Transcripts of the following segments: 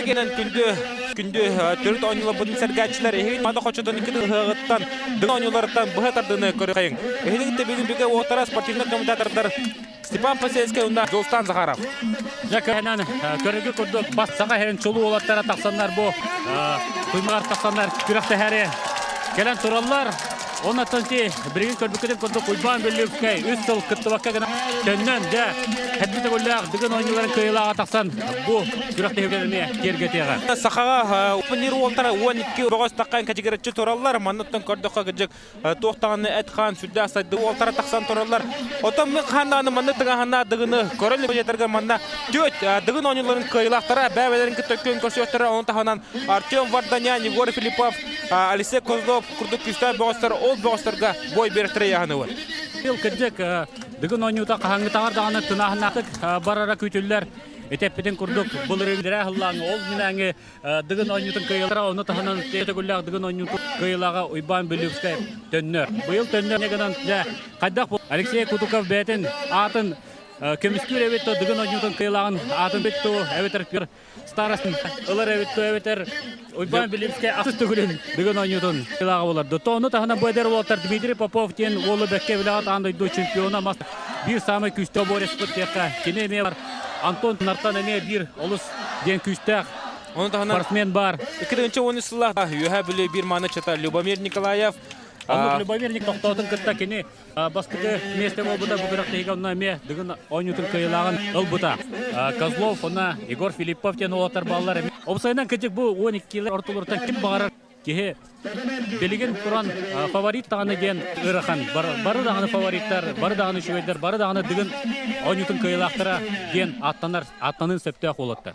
Эһигинэн күндү күндү төрүт оонньууларбытын сэргээччилэр эһигин мада хочотун икки ыһыаҕыттан дыгын оонньууларыттан быһа тардыыны көрүөххэйиҥ. Эһигин бүгүн бүгэ уоттара спортивнай комментатордар Степан Посельскай уонна Дьулустан Захаров. Дьэ кыһынан көрүгү курдук бас саха иһин чулуу уолаттара тахсаннар бу туймаар тахсаннар күрэхтэһээри кэлэн тураллар. Оннаттан ти билигин көрбүккүтүн курдук Уйбаан Бүллүүккэй үс сыл кыттыбакка гына төннөн дьэ хэппи төгүллээх Дыгын оонньууларын кыайыылааҕа тахсан бу күрэхтэһиигэ эмиэ киэргэтиэҕэ. Сахаҕа панир уолтара 12 бөҕөс таххан кэчигирэччи тураллар. Манныттан көрдөххө кыдьык туох даҕаны эт-хаан сүрдээх сайды уолтара тахсан тураллар. Отон мин хаан даҕаны манна тыҥаһыннаах дыгыны көрөн илик манна түөрт дыгын оонньууларын кыайыылаахтара бэйэлэрин кытта күөн көрсүөхтэрэ. Ону таһынан Артем Варданян, Егор Филиппов, Алексей Козлов курдук күүстээх бөҕөстөр ол бөҕөстөргө бой биэртэрэ яһаныбыт. Быйыл кырдьык дыгын оонньуута хаһааҥҥытааҕар даҕаны тынааһыннаахтык барара күүтүллэр. Ити эппитин курдук былырыын хыллааҥы ол минээҥи Дыгын оонньуутун кыайыылара ону таһынан төгүллээх Дыгын оонньуутун кыайыылааҕа Уйбаан Бүлүүкскэй төннөр. Быйыл төннөр гынан дьэ хайдах Алексей Кутуков бэйэтин аатын көмүскүүр эбит то Дыгын оонньуутун кыайыылааҕын аатын бит ту эбэтэр старостын ылар эбит то эбэтэр Уйбаан Бүлүүкскэй ахсыс төгүлүн Дыгын оонньуутун кыайыылааҕа буолар. То ону таһынан бу эдэр уолаттар Дмитрий Попов диэн уолу бэккэ билэҕит аан дойду чемпиона мас биир саамай күүстээх бореспыт диэххэ кини эмиэ бар Антон Нартан эмиэ биир олус диэн күүстээх Ону таһынан спортсмен баар. 2013 сыллаах Үөһээ Бүлүү биир мааныччыта Любомир Николаев Оннук Любомир тохтоотун кытта кини бастакы миэстэ буолбута бу күрэхтэһиигэ онно эмиэ Дыгын оонньуутун кыайыылааҕын ылбыта. Козлов уонна Егор Филиппов диэн уолаттар бааллар. Опсайынан кырдьык бу 12 ортолоруттан ким баҕарар киһи билигин туран фаворит даҕаны диэн ыарахан. Бары даҕаны фавориттар, бары даҕаны үчүгэйдэр, бары даҕаны Дыгын оонньуутун кыайыылаахтара диэн ааттанар, ааттаныан сөптөөх уолаттар.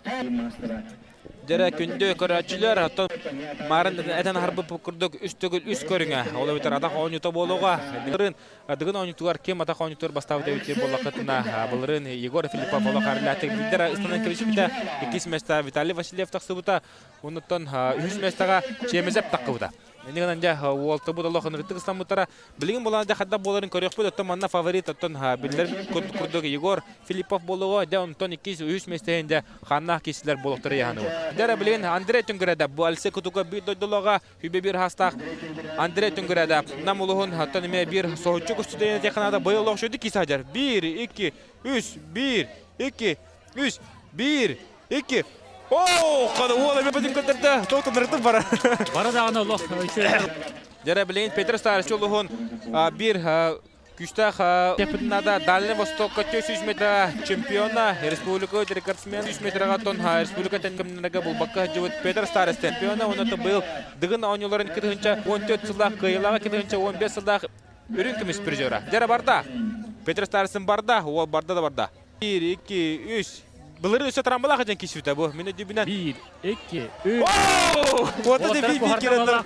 Дьэрэ күндү көрөөччүлэр, оттон Марын этэн аһарбыт курдук үс төгүл үс көрүҥэ. Ол эбэтэр атах оонньуута буолуоҕа. Былырыын Дыгын оонньуутугар ким атах оонньуутугар бастаабыт эбит буоллаххытына, былырыын Егор Филиппов олох арылаатык биирдэ ыстанан кэбиспитэ. Иккис миэстэ Виталий Васильев тахсыбыта. Оннуттан үһүс миэстэҕэ Чемезеп таххыбыта. Иннигин дьэ уолтубут олох ынырыктык ыстаммыттара. Билигин булан дьэ хайдах буоларын көрүөхпүт. Оттон манна фаворит оттон биллэр курдук Егор Филиппов буолуоҕа. Дьэ онтон иккис, үһүс миэстэһин дьэ ханнаах киһилэр буолуохтара яһаныбыт. Дьэ билигин Андрей Түҥкүрэдэ бу Алексей Кутука биир дойдулааҕа хүбэ биир хаастаах Андрей Түҥкүрэдэ Нам улуһун оттон эмиэ биир соһуччу көстүтэ технада быйыл олох кисе сылдьар. Биир, икки, үс, биир, икки, үс, биир, Икки. Оо, хана уол эбэ бөтүн көтөрдө. Тоқтонырытып бара. Бара даҕаны олох Дьэрэ билигин Петр Старич улуһун биир күүстээх теппитинада Дальний Востокка 400 метр чемпиона, республика рекордсмен 100 метрга тон республика тенкемнерге булбакка сылдьыбыт Петр Старич чемпиона, онно быйыл Дыгын оонньууларын 2014 сыллаах кыайыылааҕа 2015 сыллаах үрүҥ көмүс призера. Дьэрэ барда. Петр Старицын барда, уол барда да барда. 1, 2, 3. Былыры өссө трамбалаах дьэн кисүтэ бу. Мин өйдүүбүнэн. 1, 2, 3. Уота да би кирендер.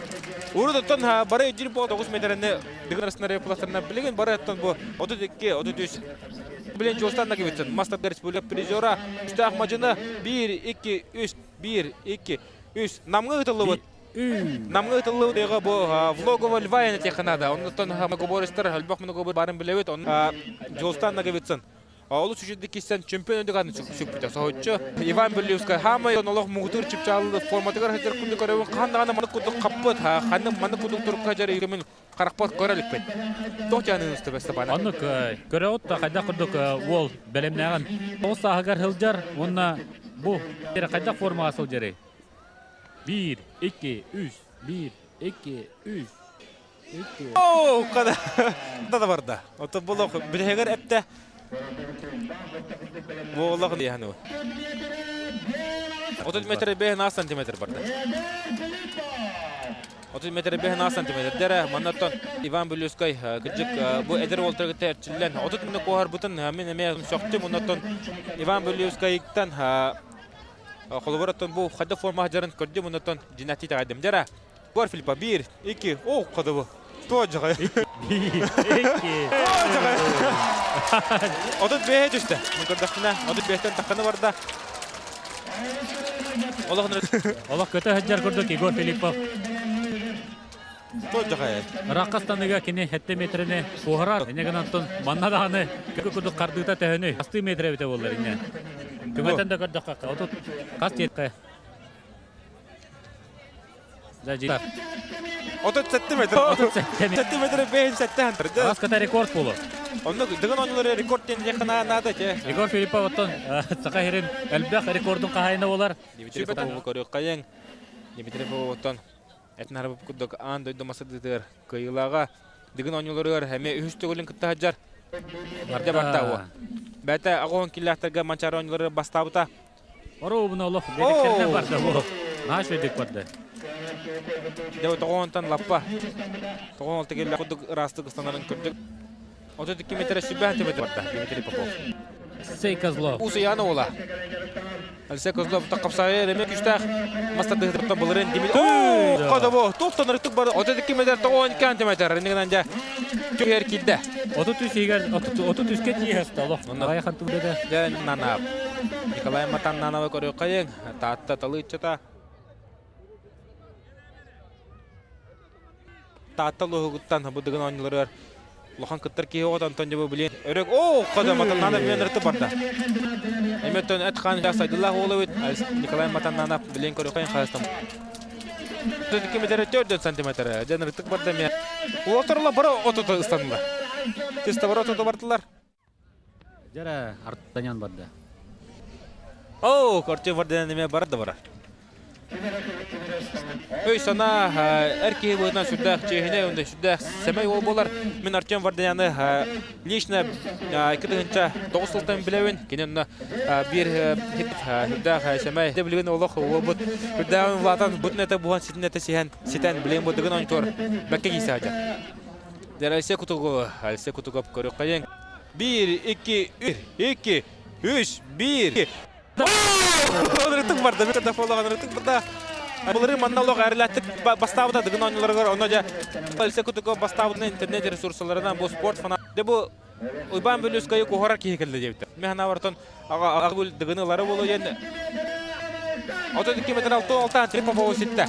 Урут оттон бары өйдүүр бу 9 метрени дыгын арасынар пластырына билигин бары оттон бу 32, 33. Билин Жостан Нагивицын, мастер республика призера. Үстээх мажыны 1, 2, 3, 1, 2, 3. Намга ытыллыбыт. Намҥа ытыллыбыт бу влогово Льва технада. Оннуттан многоборецтар элбэх многобор барын билэбит. Жолстан Наговицын олус үчүгдүк киссэн чемпион өндүк аны сүкпүтэ. Соһуччу Иван Бүллүүскай хаамай олох муҥутуур чыпчаалы форматыгар сылдьар курдук көрөбүн. Хаан даҕаны маннык курдук хаппыт, ханнык маннык курдук турукка дьар үйгөмүн харахпар көрө иликпин. Туох дьаанын устубэ Степана? Оннук көрөҕүт да хайдах курдук уол бэлэмнээҕин. Тоҕус сааһыгар сылдьар уонна бу хайдах формаҕа сылдьарый? Биир, икки, үс, биир, икки, үс, икки. Оо, када да барда. Ото булох билһегер эпте. Бу олох диэхану. 30 метр 5 сантиметр барда. 30 метр 5 сантиметр дэрэ маннаттан Иван Бүлүүскай кырдьык бу эдэр уолтарга тэрчиллэн 30 мүнө куоһарбытын мин эмиэ сөхтүм онноттон Иван Бүлүүскайыттан Холобур, оттон бу хайдах форма сылдьарын көрдүм, оннуттан дьинэттии таҕайдым. Дьара, Гор Филиппа, биир, икки, о, ходобу. Туо дьаҕай. Биир, икки. Туо дьаҕай. 35 түстэ. Мин көрдөхпүнэ, 35-тэн тахханы барда. Олох Олох көтө сылдьар курдук Егор Филиппов. Ыраахха ыстаныыга кини сэттэ метрини куоһарар. Инньэ гынан оттон манна даҕаны көкү курдук хардыыта төһөнүй? Хастыы метр эбитэ буоллар инньэ? Түҥэтэн да көрдөххө, 30 хас диэххэ? Дьэ, 37 метр. 37 7 метр 5 хантыр. Раз ката рекорд болу. Онно дыгын оонньуулары рекорд диэн диэххэ наада те. Егор Филиппов оттон Саха сирин элбэх рекордун хаһайына болар. Дмитрий Попову көрүөххэйиҥ. Дмитрий Поповуттан этин харбып курдук аан дойду масадытыгар кыайыылааҕа Дыгын оонньууларыгар эмиэ үһүс төгүлүн кытта сылдьар. Барда барта уо. Бэйэтэ аҕыһын киллээхтэргэ Манчаары оонньуулары бастаабыта. Оруобуна олох биэтэктэринэн барда бу. Наһаа үчүгэйдик барда. Дьэ тоҕоонтон лаппа. Тоҕоон алта киллээх курдук ыраастык ыстанарын көрдүк. 32 метр сүбэһэн төбөтө барда Дмитрий Попов. Алексей Козлов. Усуйаана уола. Алексей Козлов таққапсайы эреме күстээх мастардыһыттан былырын Дмитрий Оо, кодобо, туохтан ырытык бары 32 метр 92 сантиметр. Иннигинэн дьэ түһэр киирдэ. 33 игер 33-ке тиийэстэ олох. Аҕай хантыбыда. Дьэ Нанап. Николай Матаннанова көрүөххэйиҥ. Таатта талыыччата. Таатта луһугуттан бу дыгын оонньууларыгар улахан кыттар киһи оҕото Антон Дьабы билин өрөк оо хода Матаннанов мен ырыты барда. Эметтон эт хаан сайдылаах уол эбит Николай Матаннанов билин көрүөххэйин хаастам. 2 метр 4 сантиметр. Дьэн ырытык барда мен. Уолтарла бары отута ыстанылар. Чисто бары отута бардылар. Дьэрэ артанян барда. Оо, Кортин Варден эмиэ барар да барар. Өй санаа эр киһи быһыытынан сүрдээх чиэһинэй уонна сүрдээх сэмэй уол буолар. Мин Артем Варденяны лично 2009 сылтан билэбин. Кини онно биир сүрдээх сэмэй билигин олох уолбут сүрдээҕин улаатан бутун этэ буһан ситин этэ сиһэн ситэн билигин бу дыгын оонньотугар бэккэ киирсэ сылдьар. Алексей Кутугов, Алексей Кутугов көрүөххэйиҥ. 1, 2, 3, 2, 3, 1. Ынырытык барда, мен фолоға ынырытык барда. Былыры манна олох әрләттік бастабыта дыгын оонньууларыгар онно дьэ Алексей Кутуков бастаабытын интернет ресурсаларынан бу спорт фанат. Де бу Уйбаан Бүлүүскайы куһарар киһи кэллэ диэбиттэр. Мен санаабар аҕа аҕа дыгыны ылары буолуо диэн 32 метр 66 три Попову ситте.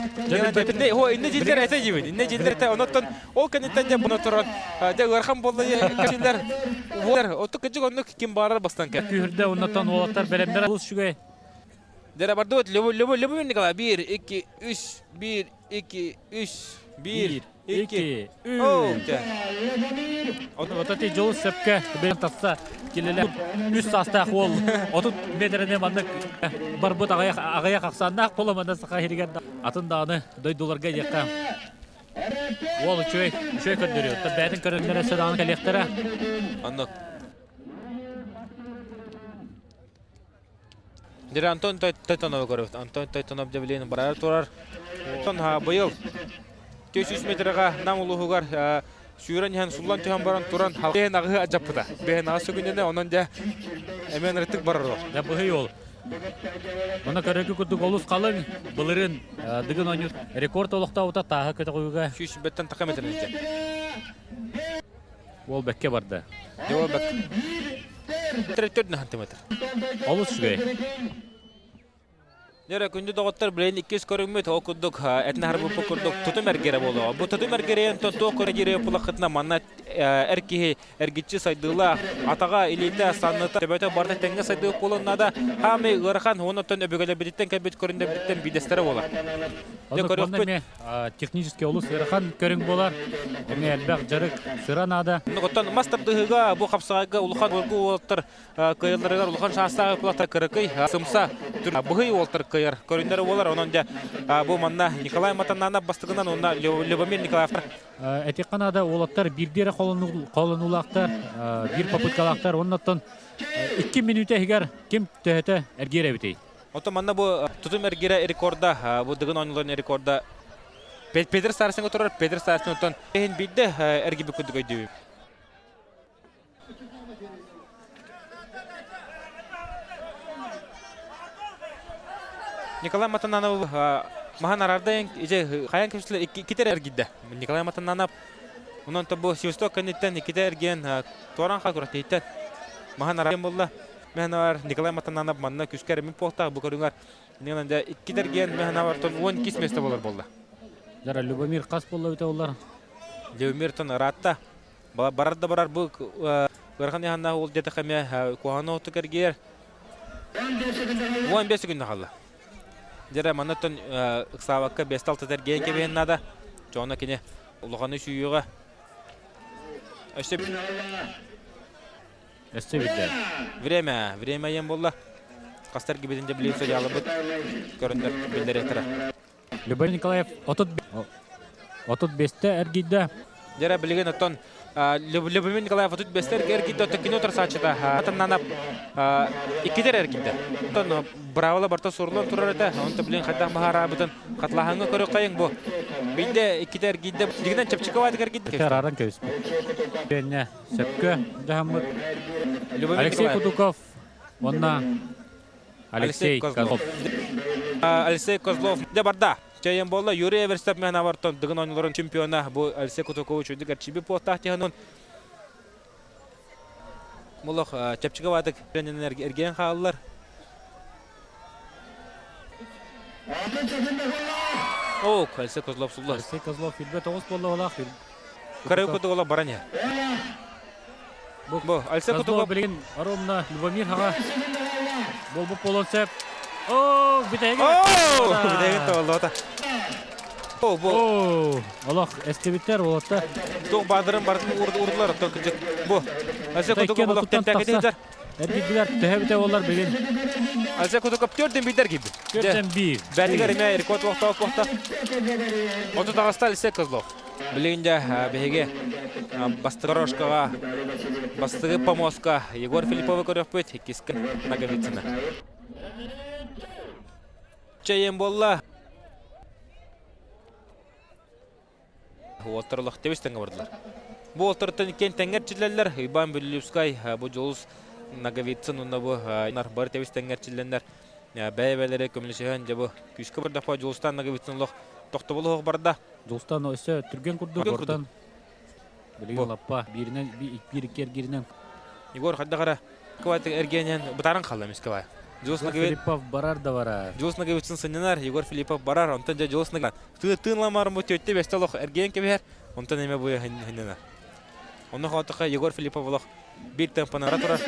Хо инне дьиэлэр этэ диибин. Инне дьиэлэр этэ. Онуттан ол кэнниттэн дьэ буна туран дьэ ыарахан буолла кэллэр. Отту кыдьык оннук ким баарар бастан кэл. Күүһүрдэ оннотон уолаттар бэлэмнэр олус үчүгэй. Дьэ бардыбыт Любовь Любовь Николай 1 2 3 1 2 3 1 2, 3. Отати жол сөпкө бен тахса келеле үс саастаах уол 30 метрine маннык барбыт аҕыйах ахсааннаах буола манна саха сиригэр атын даҕаны дойдуларга диэххэ уол үчүгэй үчүгэй көрдөрүө бэйэтин көрөннөр өссө даҕаны кэлиэхтэрэ Оннук. Дьэ Антон Тойтоновы көрөбүт. Антон Тойтонов дьэбилиэн барар турар. Онтон быйыл 400 метрга Нам улууһугар сүүрэн иһэн суллан түһэн баран туран бэһин аҕыһы адьаппыта. Бэһин аҕыс сүгүннэнэ онон дьэ эмиэн ырытык барар ол. Дьэ быһый ол. Мына көрөргө курдук олус халыҥ былырын Дыгын оонньуу рекорд олохтообута тааһы көтөҕүүгэ 100 тақа метр Уол бэккэ барда. Дьэ ол бэк. Төрт сантиметр. Олус үчүгэй. Дьэ күндү доҕоттор, билигин иккис көрүҥмүт ол курдук этин аһарбыппыт курдук тутум эргэрэ буолуоҕа. Бу тутум эргэрийэн туох көрө пулаххытына манна эр киһи эргиччи сайдыылаах, атаҕа, илиитэ, санныта, төбөтө барыта тэҥҥэ сайдыы буолуон наада. Хаамай ыарахан уонна өбүгэлэрбититтэн кэлбит көрүҥнэрбититтэн биирдэстэрэ буолар. Дьэ көрүөхпүт. Технически олус ыарахан көрүҥ буолар. Эмиэ элбэх дьарык, сыра наада. Оттон мас тардыһыыга бу хапсаҕайга улахан уолгу уолаттар кыайалларыгар улахан шанстаах уолаттар кыракый сымса быһый уолаттар кыайар көрүннэр буолар. Онон дьэ бу манна Николай Матаннанов бастыгынан уонна Любомир Николаевтар Этиэххэ наада уолаттар биирдии эрэ холонуулаахтар, биир попыткалаахтар. Оннуттан 2 мүнүүтэ иһигэр ким төһөтө эргиэр эбитий? Оттон манна бу тутум эргирэ рекорда, бу Дыгын оонньууларын рекорда Петр Старсенко турар, Петр Старсен оттон иһин биирдэ эргийбит курдук өйдүүбүн. Николай Матананов маһан арарда ije хайан кепсилер иккитер эргидде. Николай Матананов онон бу Севасток кэнниттэн иккитэ эргиэн туоран хаалар тииттэн маһан арардан буолла. Мэхэнавар Николай Матананов манна күскэр мин буолтаах бу көрүҥэр дьэ иккитэ эргиэн Мэхэнавартан 12 место болар буолла. Дара Любомир хас буолла бүтэ олар? Любомиртон ыраатта. Барар да барар бу ыарахан яханна ол дьэ хэмэ куһаҕаны оттук эргиэр. 15 күн хаалла. Дьэрэ маннаттан ыксаабакка бестал тэтэргээн кэбиһэн наада. Чоно кини улаханы сүүйүөҕэ. Өссө Өссө билдэ. Время, время ем болла. Хастар гибитин дьэ билин судьялыбыт көрөндөр биллэриэхтэрэ. Любовь Николаев 35-те эргийдэ. Дьэрэ билигин оттон Любомир Николаев 35-те эргийдэ, оттон кини утарсааччыта Атаннанап иккитер эргийдэ. Оттон бравола барта сурулан турар этэ. Онто билин хайдах баһараабытын хатылаһаҥҥа көрүөххэйиҥ бу. Биирдэ иккитэ эргийдэ. Дигинэн чэпчэки эргийдэ. Арааран кэбиспит. Бэнне сөпкө дьаһаммыт Алексей Кутуков уонна Алексей Козлов. Алексей Козлов дьэ барда. Чайын буолла Юрий Эверстов мен авартон Дыгын оонньууларын чемпиона бу Алексей Кутукович үрдүк эрчийби пуоттаах тиһанын Молох чэпчэки баатык эргийэн хааллар. О, Алексей Козлов сулла. Алексей Козлов 29 буолла Кырыы кутугула баран иһэр. Бу Алексей Кутуков билигин Аромна Любомир хаҕа буолбут буолуон сөп. Оо, бүтэһиги. Оо, бүтэһиги тооллоото. Оо, бу. Оо, олох эстибиттэр уолаттар. Туох баадырын барытын урдулар, оттон кыдьык. Бу. Алексей Кутуков олох тэмтээкити сылдьар. Эргийдилэр, төһө бүтэ буоллар билин. Алексей Кутуков төрдөн биирдэр киирбит. Төрдөн биир. Бээтигэр эмиэ рекорд олохтоох буолта. Отут аҕыста Алексей Козлов. Билигин дьэ биһиги бастакы дорожкаҕа бастакы помостка Егор Филипповы көрүөхпүт, иккискэ Ноговицына. Чэйэн буолла. Уолтар олох тэбис тэҥҥэ бардылар. Бу уолтартан иккиэн тэҥҥэр чиллэллэр. Иван Бүллүскай, бу Дьулус Ноговицын уонна бу бары тэбис тэҥҥэр чиллэннэр бэйэ-бэйэлэри көмөлөсүһэн дьэ бу күүскэ бардахпа Дьулустан Ноговицын олох тохтобул оһох барда. Дьулустан өссө түргэн курдук ортон билигин лаппа бииринэн биир икки эргииринэн Егор хайдах эрэ кыбайтык эргиэнэн бытааран хаалла эмискэ Дьулус Филиппов барар да барар. Дьулус Ноговицын сынньанар, Егор Филиппов барар, онтон дьэ Дьулус Ноговицын тыын ламарым бу түөттэ бэстэ олох эргийэн кэбиһэр, онтон эмэ бу сынньанар. Онно хоотохо Егор Филиппов олох биир темпанара турар.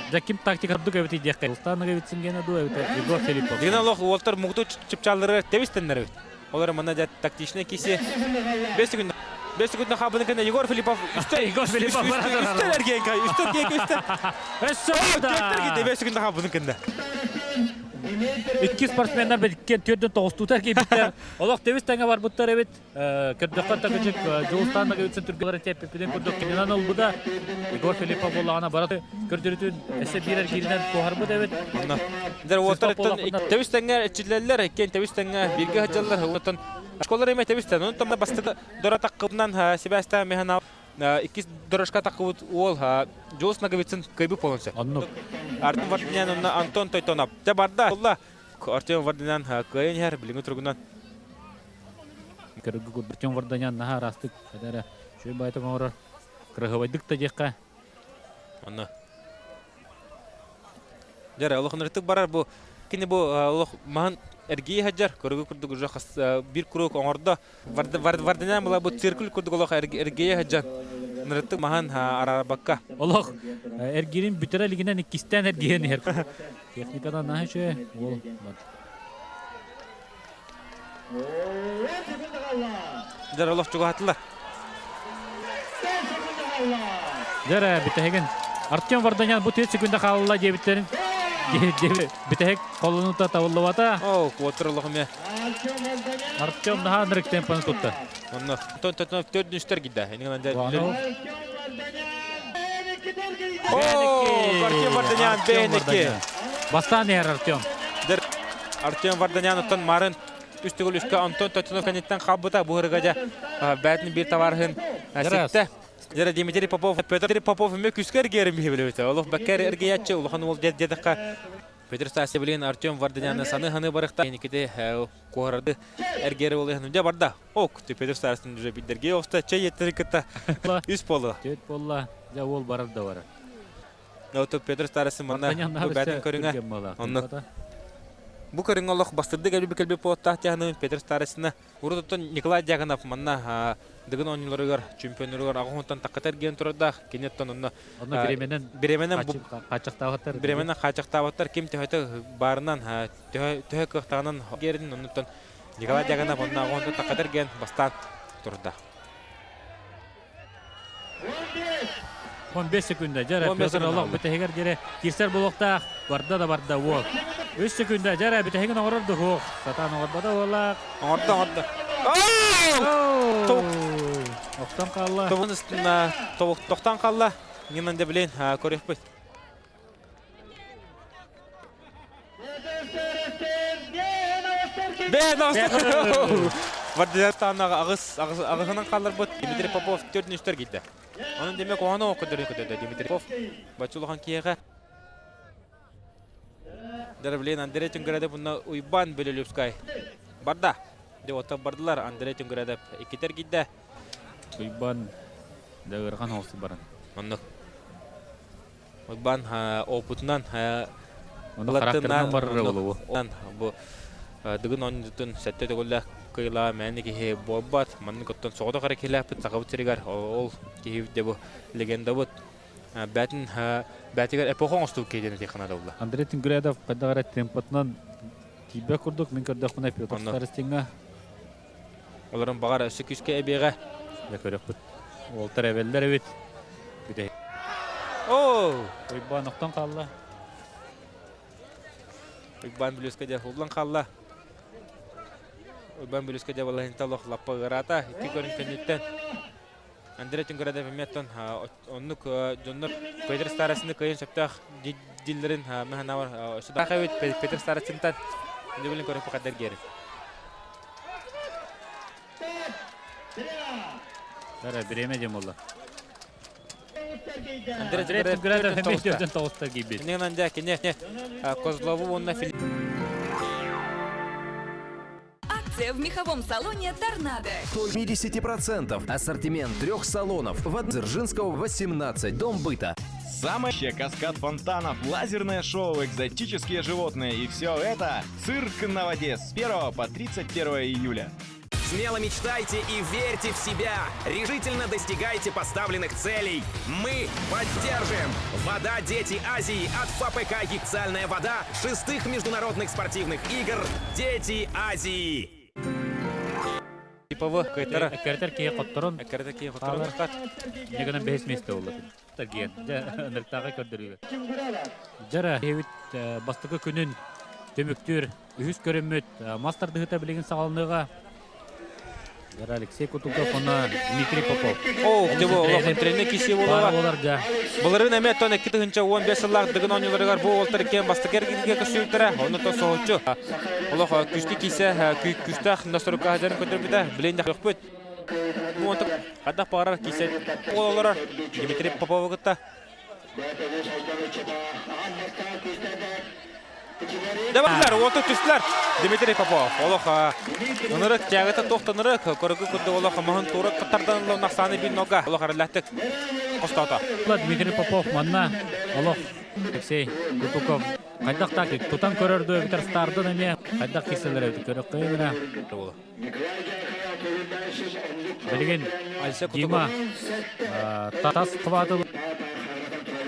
Дьэ ким тактика ордук эбит диэххэ. Дьулустан Ноговицын гена дуу эбитэ Егор Филиппов. Дигэн олох уолтар мугуту чыпчаалларыгар тэбистэннэр эбит. Олор манна дьэ тактичный киси. 5 секунд 5 секунд хабыны кэннэ Егор Филиппов үстэ Егор Филиппов үстэ эргиэн кай үстэ эргиэн үстэ. Өссө да. 5 секунд хабыны кэннэ. Икки спортсменнар бэдиккен төрдөн тоҕустуута киирбиттэр. Олох тэбис тэҥэ барбыттар эбит. Көрдөххө такычык Дьулустаан Ноговицын түргэлэрин тэппиппитин курдук кининэн ылбыта. Егор Филиппов буоллаҕына бара көрдөрүтүн өссө биир эргииринэн куоһарбыт эбит. Онно. Дэр уоттар тэбис тэҥҥэ эрчиллэллэр, иккиэн тэбис тэҥҥэ бииргэ сылдьаллар. Оттон школалар эмэ тэбис тэн. Онтон бастакы дора таккыбынан сибээстээн механа иккис дорожка таккыбыт уол Дьулус Ноговицын кыайбыт буолан сөп. Оннук. Артем Варданян онно Антон Тойтонов. Дьэ барда. Артем Варданян кыайан иһэр билиҥҥи туругунан Көрүгү Артем Варданян наһаа араастык эрэ үчүгэй баайтык оҥорор. Кыраһыабайдык да диэххэ. Онно. Дьэ, олох ынырытык барар бу кини бу олох маһын эргийэ сылдьар көрүгү курдук уже хас биир круг оҥордо. Варданян была бу циркуль курдук олох эргийэ сылдьан ынырытык маһын араарбакка. Олох эргиирин бүтэрэ илигинэн иккистээн эргийэн иһэр. Техникадан наһаа үчүгэй уол. Дьэр олох чугаһатылар. Дьэр бүтэһигин Артем Варданян бу 4 секунда хаалла диэбиттэрин бүтэһик холонута табыллыбата. Оо, куотар олох эмиэ. Артем наһаа ынырык темпаны тутта. Онно төрдүн үстэр киирдэ. Оо, Артем Варданян бэйэники. Бастаан иһэр Артем. Артем Варданян оттон Марын үс төгүл үскэ Антон Точунов кэнниттэн хаалбыта. Бу ырыга дьэ бээтин биир табаарыһын ситтэ. Дьэ Дмитрий Попов, Петр Попов эмиэ күүскэ эргийэрин биһи билэбит. Олох бэккэ эргийээччи улахан уол диэтэххэ Петр Стасевлин Артем Варданяны саны-ханы барыхта. Никите куорады эргиэри буолуохун дьэ барда. Ок, Петр Стасевлин уже биддерге оста чэй еттери кытта үс буолла. Төрт буолла. Дьэ уол барар да барар. Ото Петр Старостин манна бу бээтин көрүҥэ. Онно. Бу көрүҥ олох бастырдык элбик кэлбит буолуохтаах дьаһаныбын Петр Старостина. Урут оттон Николай Дьяконов манна Дыгын оонньууларыгар, чемпионнарыгар аҕыс таххата эргийэн турардаах. Кини оттон онно Онно бириэмэнэн бириэмэнэн хааччахтаабаттар. Бириэмэнэн хааччахтаабаттар. Ким төһөтө баарынан, төһө төһө кыахтааҕынан герин оннуттан Николай Дьяконов онно аҕыс таххата эргийэн бастаан турда. 15 секунда. Дьэ, Петр олох бүтэһигэр диэри киирсэр буолуохтаах. Барда да барда уол. 3 секунда. Дьэ, бүтэһигин оҥорор да суох. Сатаан оҥорбото уола. Оҥордо, оҥордо. Охтон хаалла. Тохтон хаалла. Нинан да билин көрүөхпүт. Бээн Вардиаттааннаҕа аҕыс аҕыһынан хаалларбыт Дмитрий Попов төрдүн үстэр киирдэ. Онон демек оһоно көрдөрөн көрдөрдө Дмитрий Попов бачулахан киһиэхэ Дороблин Андрей Түнградов уонна Уйбан Белолюбскай барда. Деп оттон бардылар Андрей Түнградов иккитер киирдэ. Уйбан да ыарахан оҕус баран. Оннук. Уйбан опытынан Ону характерынан барара болуо. Бу Дыгын оонньуутун сэттэ төгүллээх кыайыылааҕа мээнэ киһи буолбат. Маннык оттон соҕотох эрэ киһилээхпит Сахабыт сиригэр ол киһи дьэ бу легендабыт бээтин бээтигэр эпоха оҥостубут киһи диэн этиэххэ наада буолла. Андрей Тингрядов хайдах эрэ темпотунан тиийбэт курдук мин көрдөхпүнэ Петр Старостиҥҥа Олорон баҕар өссө күүскэ эбиэҕэ. Дьэ көрөхпүт. Уолтар эбэллэр эбит. Бүтэй. Оо! Уйбаан охтон хаалла. Уйбаан Бүлүскэ дьэ уллан хаалла. Уйбаан Бүлүскэ дьэ балаһынта олох лаппа ыараата. Икки көрүҥ кэнниттэн Андрей Түнградов эмиэ оннук дьоннор Петр Старостины кыайын сөптөөх диллэрин мыһанавар өссө да эбит Петр Старостинтан билин көрөппө хаддар герин. Дара бириэмэ диэн буолла. Андрей Түнградов эмиэ төрдөн тоҕуста киирбит. Иннинэн дьэ кини Козлову уонна Акция в меховом салоне «Торнадо». 50%. Ассортимент трех салонов. В Дзержинского 18. Дом быта. Самое каскад фонтанов, лазерное шоу, экзотические животные и все это «Цирк на воде» с 1 по 31 июля. Смело мечтайте и верьте в себя. Решительно достигайте поставленных целей. Мы поддержим! Вода «Дети Азии» от ФАПК «Ексальная вода» шестых международных спортивных игр «Дети Азии». Типовы кайтара. Эккертер киһи хотторон. Эккертер киһи хотторон тахтар. Негынан бэһис миэстэ буолла. Таргиен. Дьэ, ынырыктааҕы көрдөрүүгэ. Дьара, эбит бастакы күнүн түмүктүүр үһүс көрүммүт мас тардыһыыта билигин саҕаланыаҕа. Дьара Алексей Кутуков уонна Дмитрий Попов. Оо, дьэ бу олох интэринэ киси буолуоҕа. Буолар дьэ. Былырыын эмиэ оттон 2015 сыллаах Дыгын оонньууларыгар бу уолтар иккиэн бастакы эргииргэ көстүүттэрэ, онно то соһуччу. Олох күүскэ киирсэ күүстээх носторукка сылдьарын көрдөрбүтэ. Билин дьахпыт. Бу онтон хайдах баҕарар киирсэ уол олорор Дмитрий Попову кытта Дабыллар, уоту түстүлэр. Дмитрий Попов. Олох ынырык тягата туохтанырык, көргү курдук олох маһын тура тардан нахсааны бир нога. Олох араллаахтык хостоото. Дмитрий Попов манна олох Алексей Кутуков хайдах так тутан көрөр дуу эбитэр стардан эмиэ хайдах киирсэллэр эбит көрөххө гына. Билигин Дима тас хватыл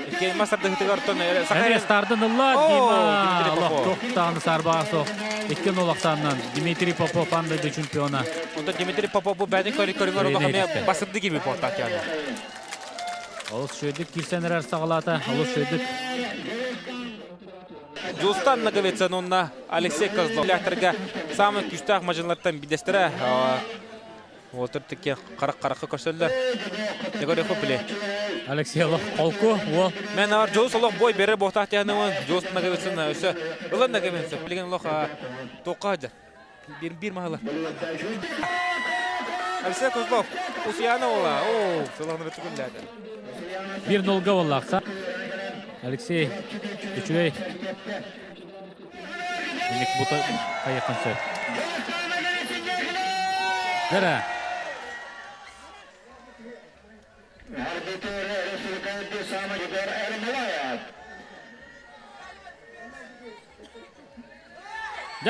Икки мас тардыһытыгар тон Эмиэ стартын ылла Дима олох сарбаа суох. Икки нол ахсаанынан Дмитрий Попов аан дойду чемпиона. Онтон Дмитрий Попов бу бэйэтин көрүҥөр олох эмиэ басырды киирбит буолтаах яны. Олус үчүгэйдик киирсэн эрэр саҕалаата. Олус үчүгэйдик. Дьулустан Ноговицын уонна Алексей Козлов ляхтарга самый күүстээх мадьынлартан биирдэстэрэ. Уолтар тикке харах-харахха көрсөллөр. Егор били. Алексей олох холку уол. Мен ар Дьулус олох бой берер буолтаах тиһанымын Дьулус Ноговицын өссө ылан Ноговицын билигин олох туохха сылдьар. Бир бир маһылар. Алексей Козлов Усуйаана уола. Оо, сылаҕын бөттүкүллээтэ. Бир нолга буоллаахса. Алексей үчүгэй. Инник бута хайыаххын сөп. Дара.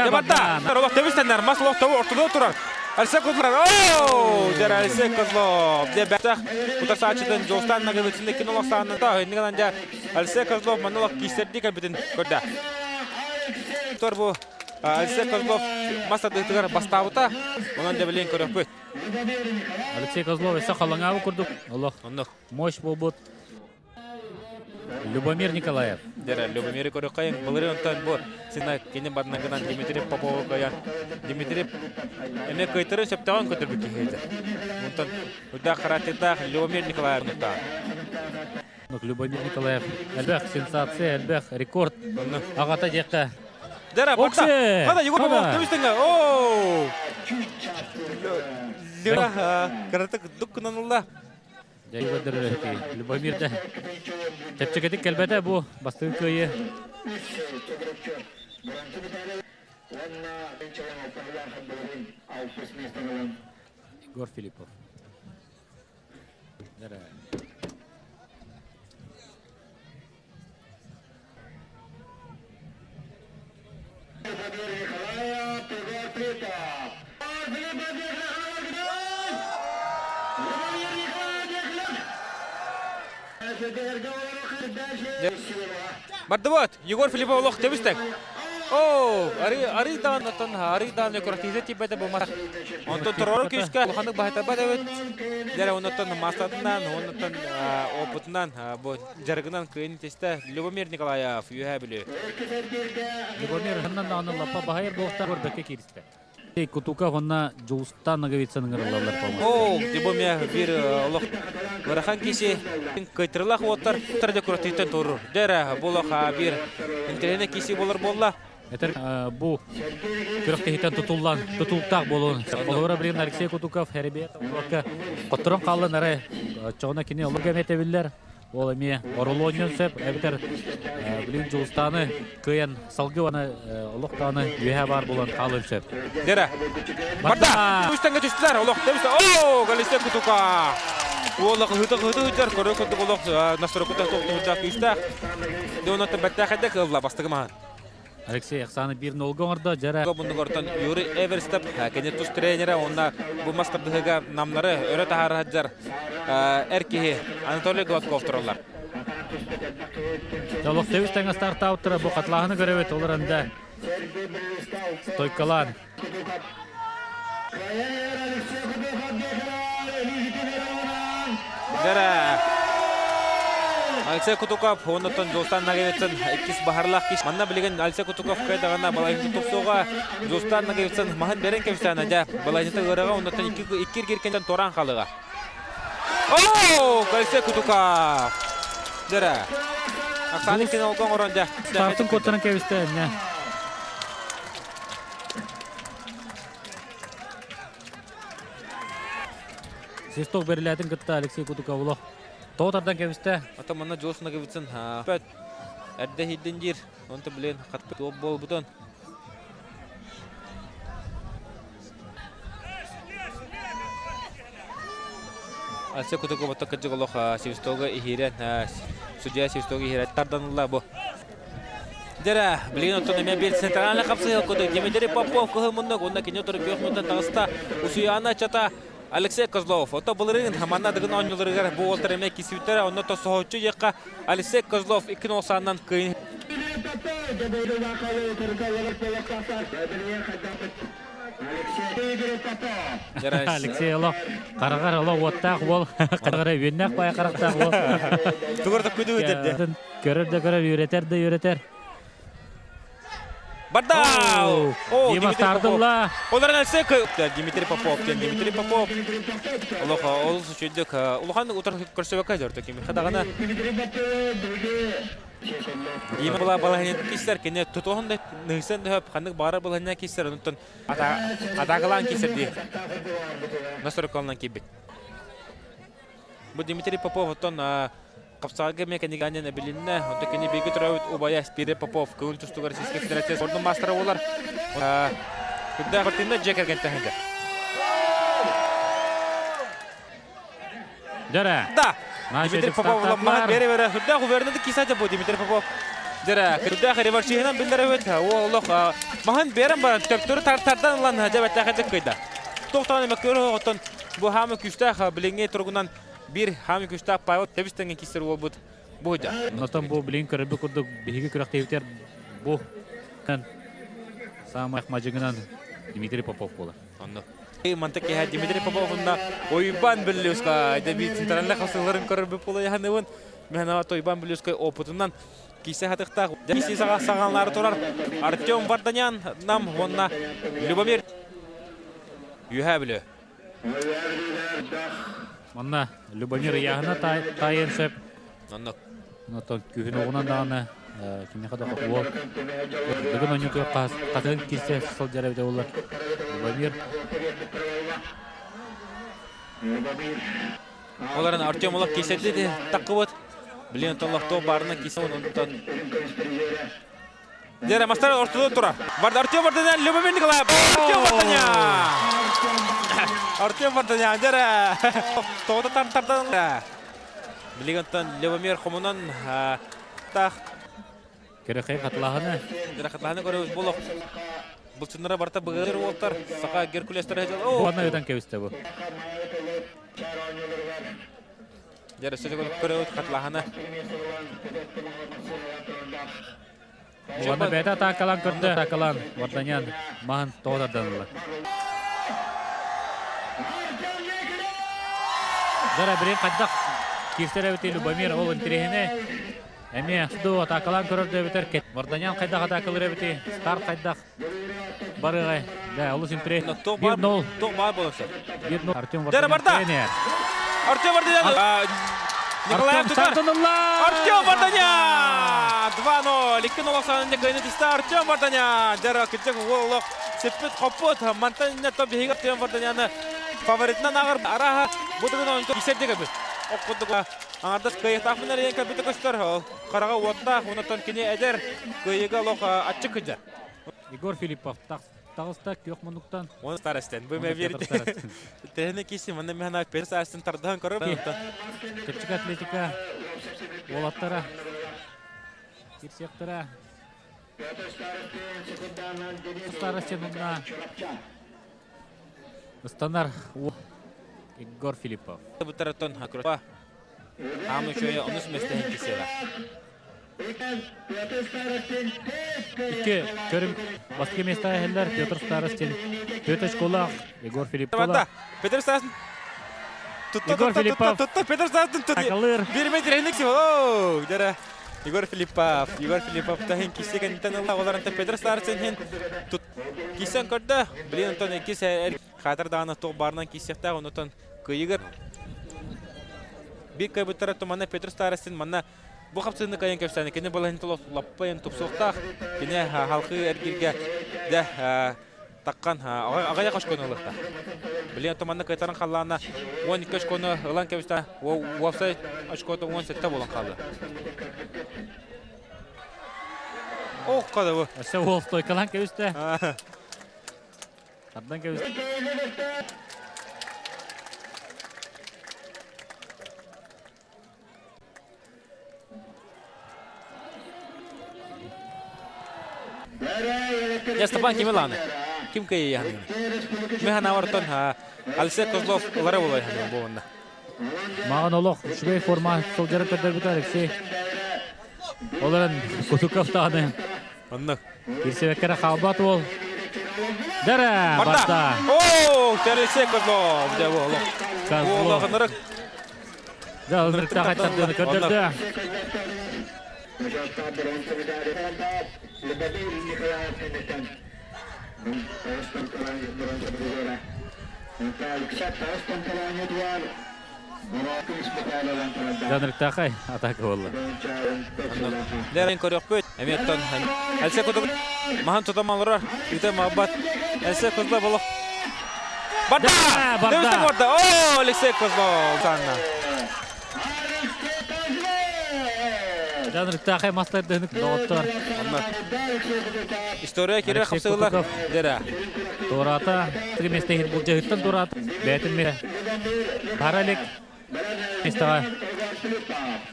Дебатта! Олох тэбистэннэр, мас олох тобу ортодо турар. Алексей Козлов. Оу! Дер Алексей Козлов. Де бәтах утарсаачытын Жолстан Наговицын иккин олох саанната. Инниган дьэ Алексей Козлов манна олох киисэрдии кэлбитин көрдө. Тор бу Алексей Козлов мас тардыытыгар бастаабыта. Онон дьэ билин көрөхпүт. Алексей Козлов өссө халаҥаабы курдук олох Оннук. мощь буолбут. Любомир Николаев. Дэрэ, Любомир көрөххайын былырыын онтон бу сина кини барнагынан Дмитрий Попову кыайан Дмитрий эмиэ кыайтары сөптөөҕүн көтөрбүт киһи этэ. Онтон үрдээх характердаах Любомир Николаев нуктаах. Любомир Николаев элбэх сенсация, элбэх рекорд аҕата диэххэ. Дэрэ, барта! Хада, Егор Попов көмүстэнгэ! Оу! Лера кыратык дук гынан ылла. Дьэ, көрдөрөр Любомир да чэпчэкитик кэлбэтэ бу бастакы кыайыы. Егор Филиппов. Бардыбыт! Егор Филиппов олох тэбистек. Оо, ары ары даан оттон ары даан өкөртизе тибете бу мас. Онтон торору күүскэ улаханнык баһытарбат эбит. Дьэ, оннуттан маастатынан, оннуттан опытынан бу дьарыгынан кыайын тестэ Любомир Николаев Үөһээ Бүлүү. Любомир ханнан даҕаны лаппа баһайар буолуохтаах көрбөккө кииристэ. Кутуков онно Дьулустан Ноговицын ыҥырыллаллар по-моему. Оо, Любомир биир олох ыарахан киһи кыйтырылах уоттар тарда күрэхтииттэн турур. Дьэ бу олох биир интэриэһинэй киһи буолар буолла. Этэр бу күрэхтэһииттэн тутуллан тутулуктаах буолуон. Холобура билигин Алексей Кутуков Эребиэт хотторон хааллан эрэ оччоҕуна кини олох этэбиллэр. Ол эмиэ оролуонньун сөп, эбэтэр билигин Дьулустааны кыайан салгыы уонна олох даҕаны үөһэ баар буолан хаалыан сөп. Дера. Барда! Үстэҥҥэ түстүлэр. Олох тэбистэ. Оо, Галисте Кутука! Уола кыһыты кыһыты ыытар, көрө курдук олох настройката тохтуһурдаах күүстээх. Дьэ онон бэртээхэйдик ылла бастакы маһын. Алексей Оксана биир нолга оҥордо. Дьэрэ. Муннугартан Юрий Эверстов кини тус тренерэ уонна бу мас тардыһыыга намнары өрө таһаара сылдьар эр киһи Анатолий Гладков тураллар. Олох тэбис тэҥэ стартаабыттара бу хатылааһыны көрөбүт олор анда стойкалаан. Дьэрэ. Алексей Кутуков оннуттан Жулстан Наговицын иккис баһарлаах киш. Манна билигин Алексей Кутуков кыайдаҕына балайыны тупсуоҕа. Жулстан Наговицын маһын бэрэн кэбистээнэ дьэ балайыны ыараҕа оннуттан икки икки эргиркэнтэн туораан хаалыаҕа. Оо, Алексей Кутуков! Дьэрэ. Оксана кинолга оҥорон дьэ. Стартын куоттаран кэбистэ эмне. Свисток бэрилээтин кытта Алексей Кутуков олох тоҕо тардан кэбистэ. Ата манна Джос Наговицын эрдэ иһийдин диир. Онто блин хатпыт буолбутун. Алексей Кутуков отто кырдьык олох свистога иһиирэн судья свистога иһиирэн тарданылла бу. Дьэрэ, билигин оттон эмиэ биир центральный хапсыһыы курдук Дмитрий Попов кыһыл муннук уонна кини утары күөх муннуктан таҕыста Усуйаана ыччата Алексей Козлов. Ото былырыын манна Дыгын оонньууларыгар бу уолтар эмиэ кисүүттэрэ, онно тосоһоччу диэххэ Алексей Козлов икки нолсаанынан кыайын Алексей олох хараҕар олох уоттаах уол, хараҕар үөннээх баай харахтаах уол. Тугар да күдү өтөрдө. Көрөр да көрөр, үөрэтэр да үөрэтэр. Бардау! О, Дима Дмитрий Попов. тардылла. Олорон Алексей Дмитрий Попов диэн Дмитрий Попов. Олох олус үчүгүйдүк улахан утар көрсөбөккө дьорто кимиэхэ даҕаны. Дима была балаһыйын киссер кини тутуһун да ныһысан да хөп ханнык баара балаһыйына киссер онтон атаакалаан киссер дии. Настройкалынан киирбит. Бу Дмитрий Попов оттон хапсаҕайга эмиэ кэннигэ эбилиннэ. Онтон кини бииргэ төрөөбүт убайа Спирий Попов көҥүл тустууга Российскай Федерация спордун маастара буолар. Күндээх Мартинна дьиэ кэргэнтэн сылдьар. Дьэрэ. Да! Дмитрий Попов ламмаҕын бере-бере сүрдээх уверенный кисатя бу Дмитрий Попов. Дьэрэ, кырдаах револьчиһынан биллэр эбит. Уол олох маһын биэрэн баран төптөрү тардан ылан дьэ бэртээхэйдик кыйда. Туохтан эмэ көрө оттон бу хаамы күүстээх билиҥҥи туругунан биир хаамы күүстээх Павел тэбис тэҥҥэ киирсэр уолбут бу дьа. Онтон бу билигин көрөрбүт курдук биһиги күрэхтэһиибитигэр бу саамай мадьыгынан Дмитрий Попов буолар. Онно. Мантык киһи Дмитрий Попов уонна Уйбан Бүллүскай дебют центральный хасыларын көрөрбүт буолайаһаныбын. Механова Уйбан Бүллүскай опытынан кисе хатыктаах киси саҕа саҕалаары турар Артем Варданян нам уонна Любомир Үһээ Бүлүү. Манна Любомир ыйааһына таайан сөп. Оннук. Онтон күһүн оҕунан даҕаны кимиэхэ да уол Дыгын оонньуутугар хатын киирсэ сылдьар эбитэ буоллар. Любомир Оларын Артем олох киирсэрди таққыбыт. Билин толлохтоо баарына киирсэ онтон Дера мастар ортодон турар. Барда Артем Варданян, Любомир Николаев. Артем Варданян! Артем Варданян, дера. Тоғыта тар тардан. Билигин Любомир хомунан тах. Керехей хатылаһыны. Дера хатылаһыны көрөбүз болох. Булчуннара барта быгыр уолтар. Саха Геркулестер. Буанна ыдан кебисте бу. Дера сөтөгөл көрөбүт хатылаһыны. Уонна бэйэтэ атаакалаан көрдө. Атаакалаан Варданян маһын тоҕо тардан ылла. Дара билин хайдах киирсэр эбитий Любомир ол интэриэһинэй. Эмиэ ду атаакалаан көрөр да эбитэр Варданян хайдах атаакалыыр эбитий старт хайдах барыаҕай. Да, олус интэриэһинэй. 1-0. Туох баар буолуон сөп. 1-0. Артем Дара Варданян барда! тренер. Артем Варданян! Николаев Артем тутар. стартын ылла! Артем Варданян! 2-0. 2-0 санында кыйны түсті Артем Варданян. Дара күтек уоллох сеппит хоппут. Мантан инне топ биһиги Артем Варданяны фаворитынан ағыр. Араха будугун ойынты кисердеге бит. Оккудуга аңардас кыйытаах минер ең кәбіті көстөр. Қараға уоттаах, онотон кини эдер кыйыга лох ачык кыжа. Егор Филиппов таҕыста күөх муннуктан. Он старостен. Бу верите. Тэһини киси манна механа Петр Старостин тардаһан көрөр. Чэпчэки атлетика уолаттара кирсиэхтэрэ. Старостин уонна ыстанар Егор Филиппов. Бутаратон хакрба. Аамы чөйө онус местеһин кисиэҕэ. Икки көрүм бастакы места иһэллэр Петр Старостин, Петр Школах, Егор Филиппов. Петр Старостин Тутта, Егор тутта, Филиппов. тутта, Петр Старостин тутта. Акалыр. Bir метр хинник О, дара. Егор Филиппов, Егор Филиппов тахин кисе кэнниттэн ылла оларынта Петр Старостин хин тут кисен көрдө. Блин, онтон иккис хатыр даҕаны туох баарынан киисиэхтээх, онутан кыйыгыр. Бир кайбыттара туманна Петр Старостин манна бу хапсыыны кайын көпсәне кини балаһын толох лаппайын тупсуохтаах. Кини халқы эргирге дэ таққан аҕыйах очкону ылыхта. Билин туманна кайтаран халлаана 12 очкону ылан кэбистэ. Уопсай очкота 17 болан қалды. Ох, қада bu. Өссө уол стойкалаан кэбистэ. Тардан кэбистэ. Я Степан ким ылааны? Ким кыйыйаһын? Механ авартон Алексей Козлов ылара болайһын буонна. Маған олох үчүгэй форма сылдьарын көрдөрбүт Алексей. Олорон Кутуков даҕаны Оннук. кирсибэккэ хаалбат уол. Дара барда. О, Алексей Козлов дьэ бу олох. Козлов. Олох ынырык. Дьэ ынырыктаах аттардыны көрдөрдө. Жанрыктаахай атака буолла. Лерин көрөкпүт. Эмиэттон Алексей Кутук маһын тутамалара үтэ маббат. Алексей Козлов олох. Барда! Барда! Барда! О, Алексей Козлов! Санна. Жанрыктаахай мастардыны доҕоттор. История кире хапсыгылар. Дера. Туората, три места иһин булдьаһыттан туораата. Бэйэтин мире. Паралик местаҕа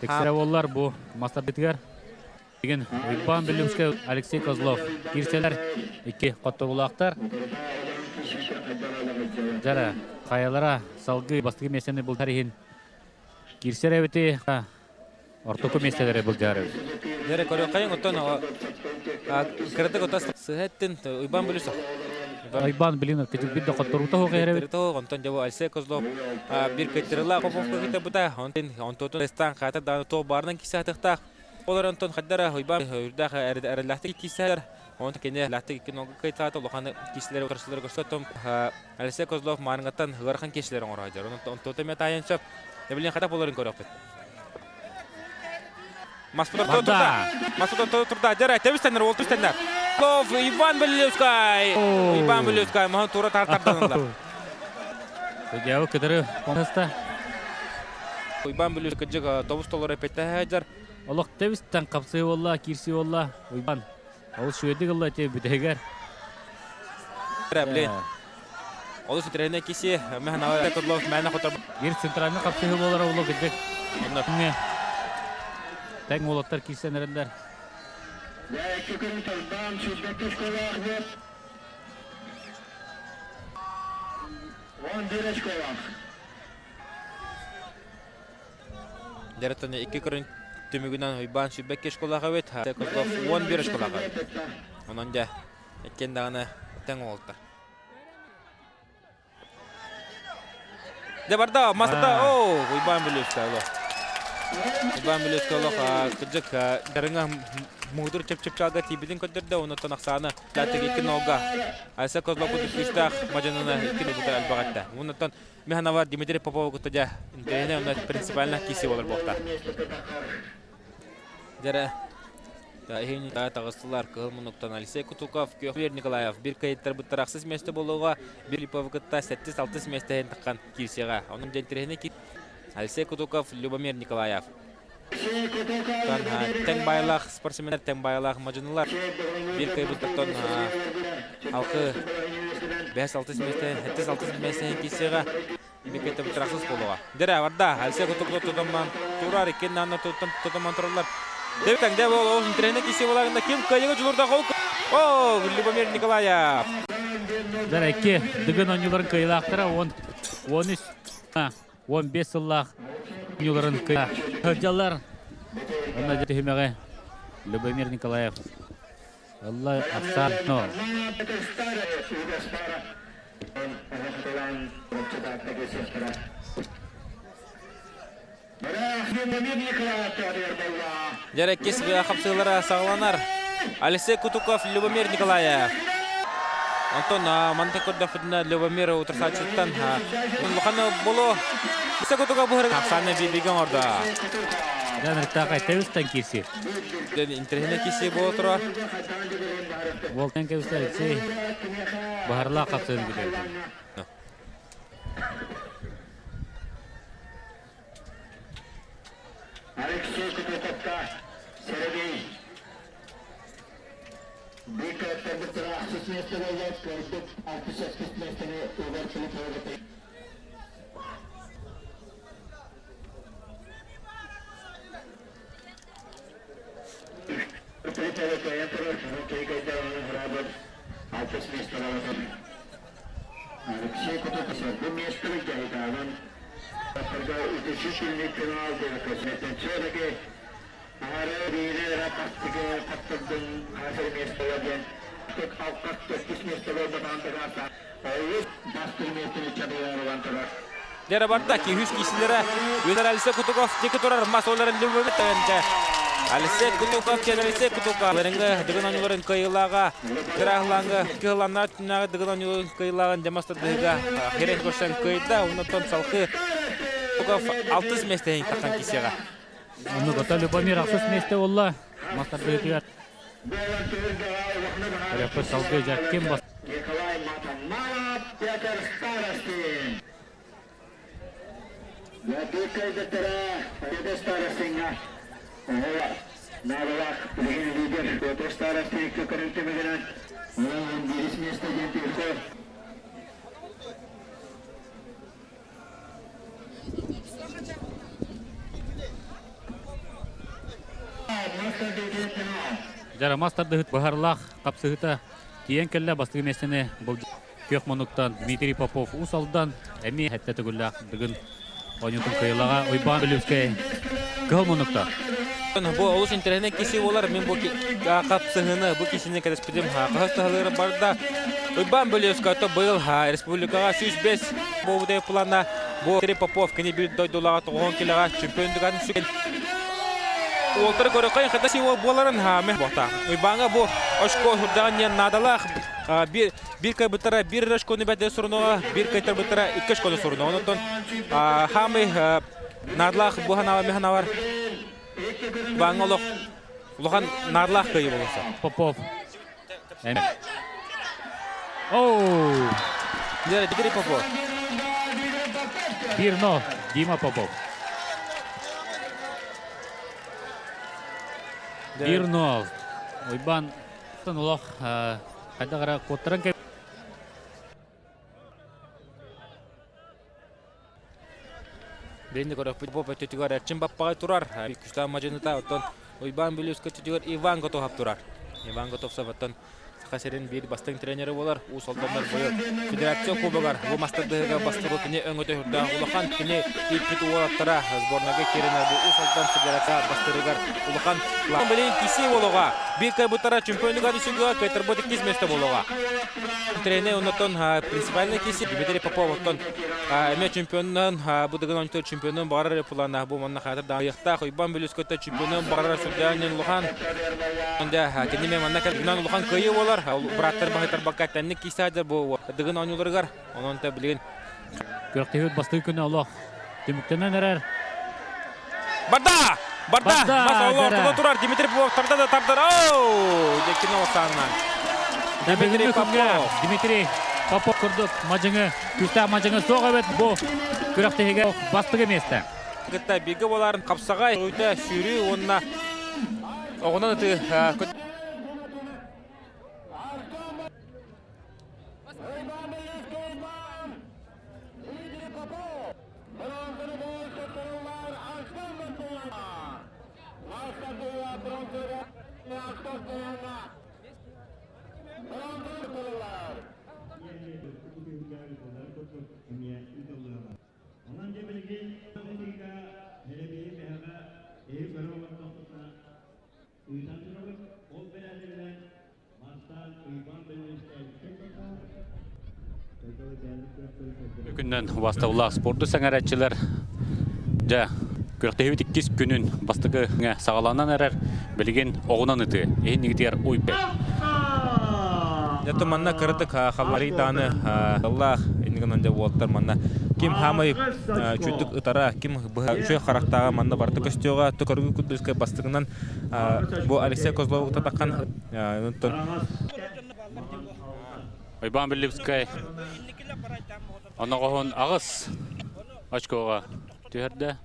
тиксэрэ буоллар бу мастардытыгар. Билигин Уйбаан Бүлүүскэ Алексей Козлов киирсэлэр икки хотторуулаахтар. Дьара хайалара салгыы бастакы миэстэни булдар иһин киирсэр эбити ортоку миэстэлэри былдьаар эбит. Дьэрэ көрүөххэйиҥ оттон кыратык оттон сыһа эттин Уйбаан Бүлүүс Уйбаан билин кытылбит да хотторуута суох иһэр эбит. Онтон дьэ Алексей Козлов бир кыттырылаах Поповка кытта онтон онтон стан хаата дааны тоо баарынан кисе атыхтаах. Олор онтон хаддара Уйбаан үрдээх эрэллээхтик киисээр онтон кини лаахтык икки нолга кыйтаата улахан киисилэри утарсылары көрсөтөм Алексей Козлов маарыҥаттан ыарахан киисилэри оҥоро сылдьар. Онтон онтон таайан сөп. Билин хата боларын көрөкпүт. Маспутар турда. Маспутар турда. Дьара тэбистеннер, ол түстеннер. Лов Иван Белевскай. Иван Белевскай маһын тура тартарданылар. Судьябы кытары контеста. Иван Белевскай кыджык тобус толору эппетте Олох тэбистен капсыы болла, кирси болла. Уйбан. Ол шведик ылла те бүтегер. Блин. Олус үтүрэнэ киси, мэхнава Козлов мэна хотор. Бир центральный капсыһы болара улу кыджык. Онна Тэҥ уолаттар киирсэн эрэллэр. Дәреттен икки көрүн түмүгүнэн Уйбаан сүбэкки школаға эбит, Козлов 11 школаға эбит. Онон дьэ, иккиэн даҕаны тэҥ уолаттар. Дьэ барда, маста, о, Уйбаан Бүлүүскэ олох. Уйбаан Бүлүүскэ олох кырдьык дарыҥа муҥутуур чып-чыпчаалга тиийбитин көрдөрдө, онуттан ахсааны лааттык икки нолга. Айса Козлов курдук күүстээх мадьыныны икки нолбута элбэх этте. Онуттан Миханова Дмитрий Попова кытта дьэ интэриэһинэй онно принципиально киирсии буолар буолта. Дьэрэ иһин таҕыстылар кыһыл муннуктан Алексей Кутуков, Күөх Николаев бир кыйыттарбыттар ахсыс миэстэ буолуоҕа, бир Липовы кытта сэттис-алтыс миэстэ иһин таххан киирсиэҕэ. Онон дьэ интэриэһинэй Алексей Кутуков, Любомир Николаев. Тэҥ баайлаах спортсменнар, тэҥ баайлаах мадьынылар биир кыайбыттартан алты бэс-алтыс миэстэ, сэттис-алтыс миэстэһин киирсиэҕэ. Бикетте бутарахсыз буолуоҕа. Дэрэ барда, Алексей Кутуков тутамман турар, иккин наанна тутамман тураллар. Дебитаҥ дэ бол, ол интэринэ киирсии буоларында ким кыайыга дьулурда ол О, Любомир Николаев. Дэрэ икки Дыгын оонньууларын кыайыылаахтара 10 13 15 сыллаах оонньууларын сылдьаллар. Онно түһүмэҕи Любомир Николаев Алла Ахсан Дьэрэккис хапсыылара саҕаланар. Алексей Кутуков, Любомир Николаев. Онтон манта көрдөхпүтүнэ Любомир утарсааччыттан улахан боло Алексей Кутуков быһырык ахсааны бииргэ оҥордо. Дьэ, тэбистэн киирсии. Интэриэһинэй киирсии буола турар. Уолтан кэбистэ Алексей баһарлаах хапсыын бүтэрдэ. Алексей Кутуковка Сергей Дьэрэ барда киһүс киисилэрэ Үөнэр Алексей Кутуков диэки турар мас оларын Любовитенко. Алексей Кутуков киэн Алексей Кутуков. Ларынга дыгын оонньууларын кыайыылааҕа кыраһылааҥҥа кыһыланнаа түннээҕи дыгын оонньууларын кыайыылааҕын дьамас тардыһыга хирэн көрсөн кыайда. Оннуттан салгыы Кутуков алтыс миэстэһин тахсан киисиэҕэ. Оннук ото Любомир ахсыс миэстэ буолла. Мас тардыһытыгар. Репы салгыы дьэ ким бас Николай Матанмалов, Петр Старостин. Дьара мас тардыһыт быһарылаах хапсыһыта тиийэн кэллэ бастакы миэстэни күөх муннуктан Дмитрий Попов Уус Алдан эмиэ сэттэ төгүллээх Дыгын оонньуутун кыайыылааҕа Уйбаан Бүлүүскэй кыһыл муннукта. Бу олус интэриэһинэй киси буолар. Мин бу хапсыһыыны, бу кисини кэтэспитим. Хаһыс таһылыыр барда. Уйбаан Бүлүүскэй то быйыл республикаҕа 105 буолбут плана бу Дмитрий Попов кини биир дойдулааҕа тоҕуһун килэҕэ чемпион дүган сүгэн уолтары көрөххө хата сиуол буоларын хаамы бота. Уйбааҥа бу очко хурдаҕын диэн наадалаах биир биир кайбыттара биир очкону бэдэ сурунуга, биир кайтарбыттара икки очкону сурунуга. Онтон хаамы наадалаах бу ханаава механавар Уйбааҥа олох улахан наадалаах кыайыы болуса. Попов Оу! Дмитрий Попов. Бирно, Дима Попов. Бирно. Уйбан олох хайдах эрэ куоттаран Билинни көрөкпүт Попов өттүтүгэр Эрчим Баппаҕай турар. Күстээх мадьыныта оттон Уйбаан Бүлүүскэ өттүтүгэр Иван Готовов турар. Иван Готовцев оттон Саха сирин биир бастыҥ тренерэ буолар. Уус Алданнар быйыл Федерация Кубогар бу мастардыһыга бастакы кини өҥөтө үрдээх улахан кини ииппит уолаттара сборнайга киирэнэр бу Уус Алдан Федерация бастырыгар улахан билин киси буолуоҕа. Биир кыайбыттара чемпионугар үсүгүгэ кыайтарбыт иккис миэстэ буолуоҕа. Тренер оннотон принципиальный киси Дмитрий Попов оттон эмиэ чемпионунан бу дыгын онтон чемпионун баҕарар плана бу манна хаатыр даайыахтаах Уйбан Бүлүскөттө чемпионун баҕарар сүрдээн улахан дьэ кини эмиэ манна кэлбинэн улахан кыайыы буолар бырааттар баһыйтарбакка тэнник киисаадыр бу дыгын оонньууларыгар онон та билигин Күрэхтэһиибит бастакы күнэ олох түмүктэнэн эрэр. Барда! Барда! Мас ортода турар Дмитрий Попов тарда да тардар. Оу! Дьэккини олохтаанынан. Дмитрий Попов. Дмитрий Попов курдук мадьыҥы, күүстээх мадьыҥы суох эбит бу күрэхтэһиигэ бастакы миэстэ. Кытта бииргэ буоларын хапсаҕай, өйтө сүүрүү уонна оҕунан ытыы Онон дьэ билигин Нэрэбиэйи мэһэҕэ эһи көрө олордохпутуна ыытан турабыт. Ол бэрээдэгинэн бастаан Уйбаан Күннэн убастабыллаах спорду сэҥээрээччилэр дьэ күрэхтэһиибит иккис күнүн бастакы саҕаланан эрэр билигин оҕунан ытыы иһин уйбэт. Дьэ манна кыратык халларый дааны аллаах иннигинэн дьэ уолтар манна ким хаамай чүдүк ытара ким үчүгэй харахтааҕа манна барыта көстүөҕэ көргү курдук бастыгынан бу Алексей Козлов таххан Уйбаан Беллипскай оноҕоһун аҕыс очкоҕа түһэрдэ.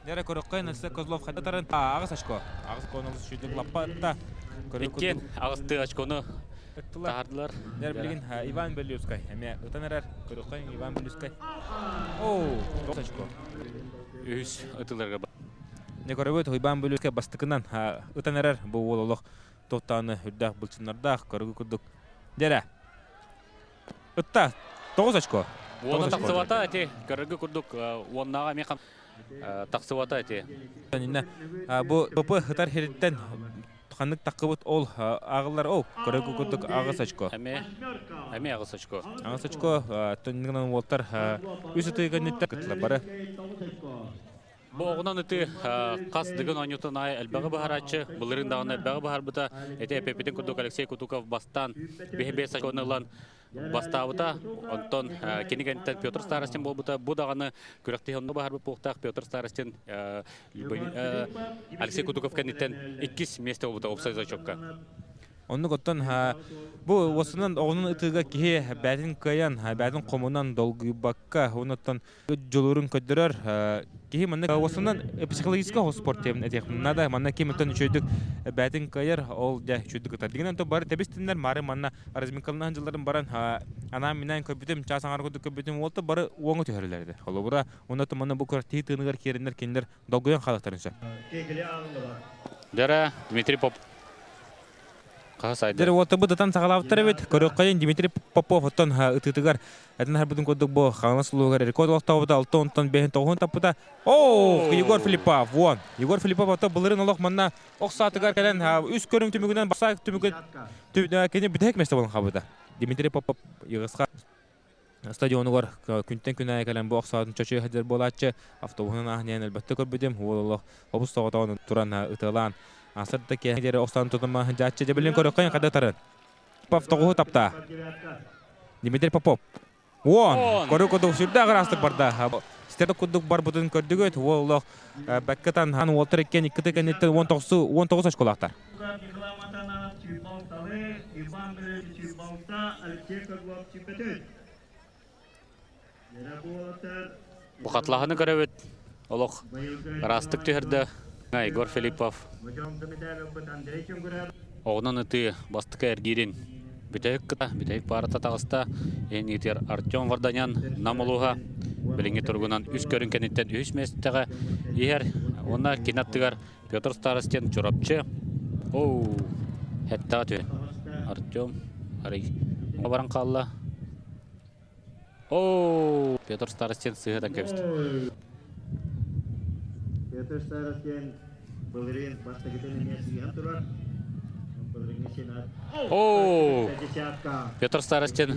Дьэрэ көрөххө Алексей Козлов хатарын аҕыс очко. Аҕыс очкону сүүрдүк лаппа ытта. Иккиэн аҕыстыы очкону таһардылар. Дьэр билигин Иван Беллюскай эмиэ ытан эрэр. Көрөххө Иван Беллюскай. Оу, 9 очко. Үһүс ытыларга Көрөбүт Уйбаан Бүлүүскэ бастакынан ытан эрэр бу уол олох туохтааны үрдээх былчыннардаах көрүгү курдук дьэрэ ытта 9 очко. Уона тахсыбата эти көрөргө курдук уоннааҕа эмиэ тахсыбата эти. Инне бу топы ытар хириттен ханнык таххыбыт ол ааҕыллар ол көрөргө курдук аҕыс очко. Эмиэ эмиэ аҕыс очко. Аҕыс очко төннүгүнэн уолтар үс ытыы кэнниттэн кыттылар бары. Бу оҕунан ытыы хас дыгын оонньуутун аайы элбэҕи быһарааччы, былырыын даҕаны элбэҕи быһарбыта. Ити эппиппитин курдук Алексей Кутуков бастаан биһи-биэс очкону ылан бастаабыта. Онтон кини кэнниттэн Петр Старостин буолбута. Бу даҕаны күрэхтэһии онно быһарбыт буолуохтаах Петр Старостин Алексей Кутуков кэнниттэн иккис миэстэ буолбута уопсай зачетка. Оннук оттон бу уосунан оҕунан ытыыга киһи бээтин кыайан, бээтин хомунан долгуйбакка, онуттан дьулуурун көрдөрөр. Киһи маннык уосунан психологический спорт диэн этиэхпин наада. Манна ким оттон үчүгэйдик бээтин кыайар, ол дьэ үчүгэйдик ытар. Дигинэн то бары тэбис-тиннэр маары манна разминкаланаһын дьылларын баран анаан-минээн көрбүтүм, чаас аҥаар курдук көрбүтүм, уолта бары уоҥа түһэрэлэр этэ. Холобура, онно манна бу кыра тиһи тыыныгар киирэннэр кинилэр долгуйан хаалыахтарын сөп. Дьара Дмитрий Поп Дьэ, уоттарбыт ытан саҕалаабыттар эбит. Көрүөххэйин Дмитрий Попов оттон ытыытыгар этин харбытын курдук бу Хаҥалас улууһугар рекорд олохтообута алта онтон бэһин тоҕуһун таппыта. Оо, Егор Филиппов, вон. Егор Филиппов ото былырын олох манна ох саатыгар кэлэн үс көрүҥ түмүгүнэн басаак түмүгүн кини бүтэһик миэстэ буолан хаалбыта. Дмитрий Попов Йыгысха стадионугар күнтэн күн аайы кэлэн бу охсоотун чочуйа сылдьар буолааччы автобуһунан ааһан иһэн элбэхтэ көрбүтүм уол олох обус соҕотоҕун туран ытыалаан асыр да киэһэ диэри охсоон тутума сылдьааччы дьэ билин көрөххөйүн хайда тарын Попов тоҕуһу тапта Дмитрий Попов уон көрү кудук сүрдээх ыраастык барда ситер курдук барбытын көрдүгүт уол олох бэккэ танхан уолтар иккиэн иккити кэнниттэн 19 очколаахтар Бухатлаһыны көрөбүт. Олох ыраастык түһэрдэ. Егор Филиппов оҕунан ытыы бастакы эргиирин бүтэһик кыта бүтэһик паарата таҕыста. Иһин Артем Варданян Нам улууһа билиҥҥи туругунан үс көрүҥ кэнниттэн үһүс миэстэҕэ иһэр. Уонна кини аттыгар Петр Старостин Чурапчы. Оу, хэттэҕэ түһ. Артем арый баран хаалла. Оу, Петр Старостин сыһытан кэбистэ. Петр Старостин былырыын бастакытын эмиэ сыыһан турар. Былырыыҥҥы Сенат. Оу, Петр Старостин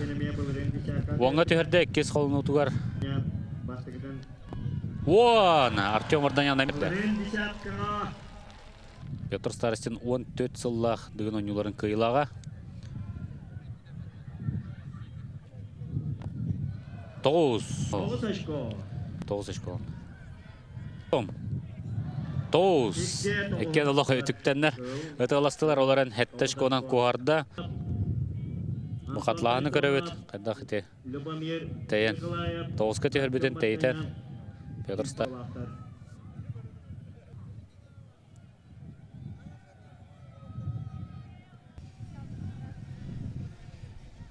уоҥҥа түһэрдэ иккис холонуутугар. Уон! Артем Варданян эмирдэ. Петр Старостин 14 сыллаах Дыгын оонньууларын кыайыылааҕа. Тоҕус. Тоҕус очко. Тоҕус. Иккиэн олох үтүктэннэр. Ытыаластылар олорон сэттэ очконан куоһарда. Бу хатлааһыны көрөбүт. Хайдах ити Тэйэн. Тоҕуска түһэрбитин тэйитэн. Петр Сталин.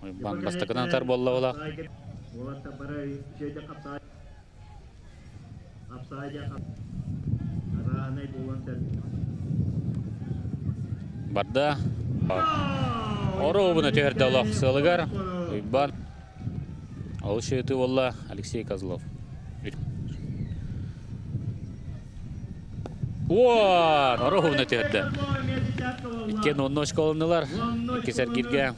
Уйбаан бастакынан атар буолла буолаах. Барда. Оруобуна түһэрдэ олох сыалыгар. Уйбаан. Ол шыты буолла Алексей Козлов. Уон! Оруобуна түһэрдэ. Иккиэн онно очколоннулар. Иккис эргииргэ.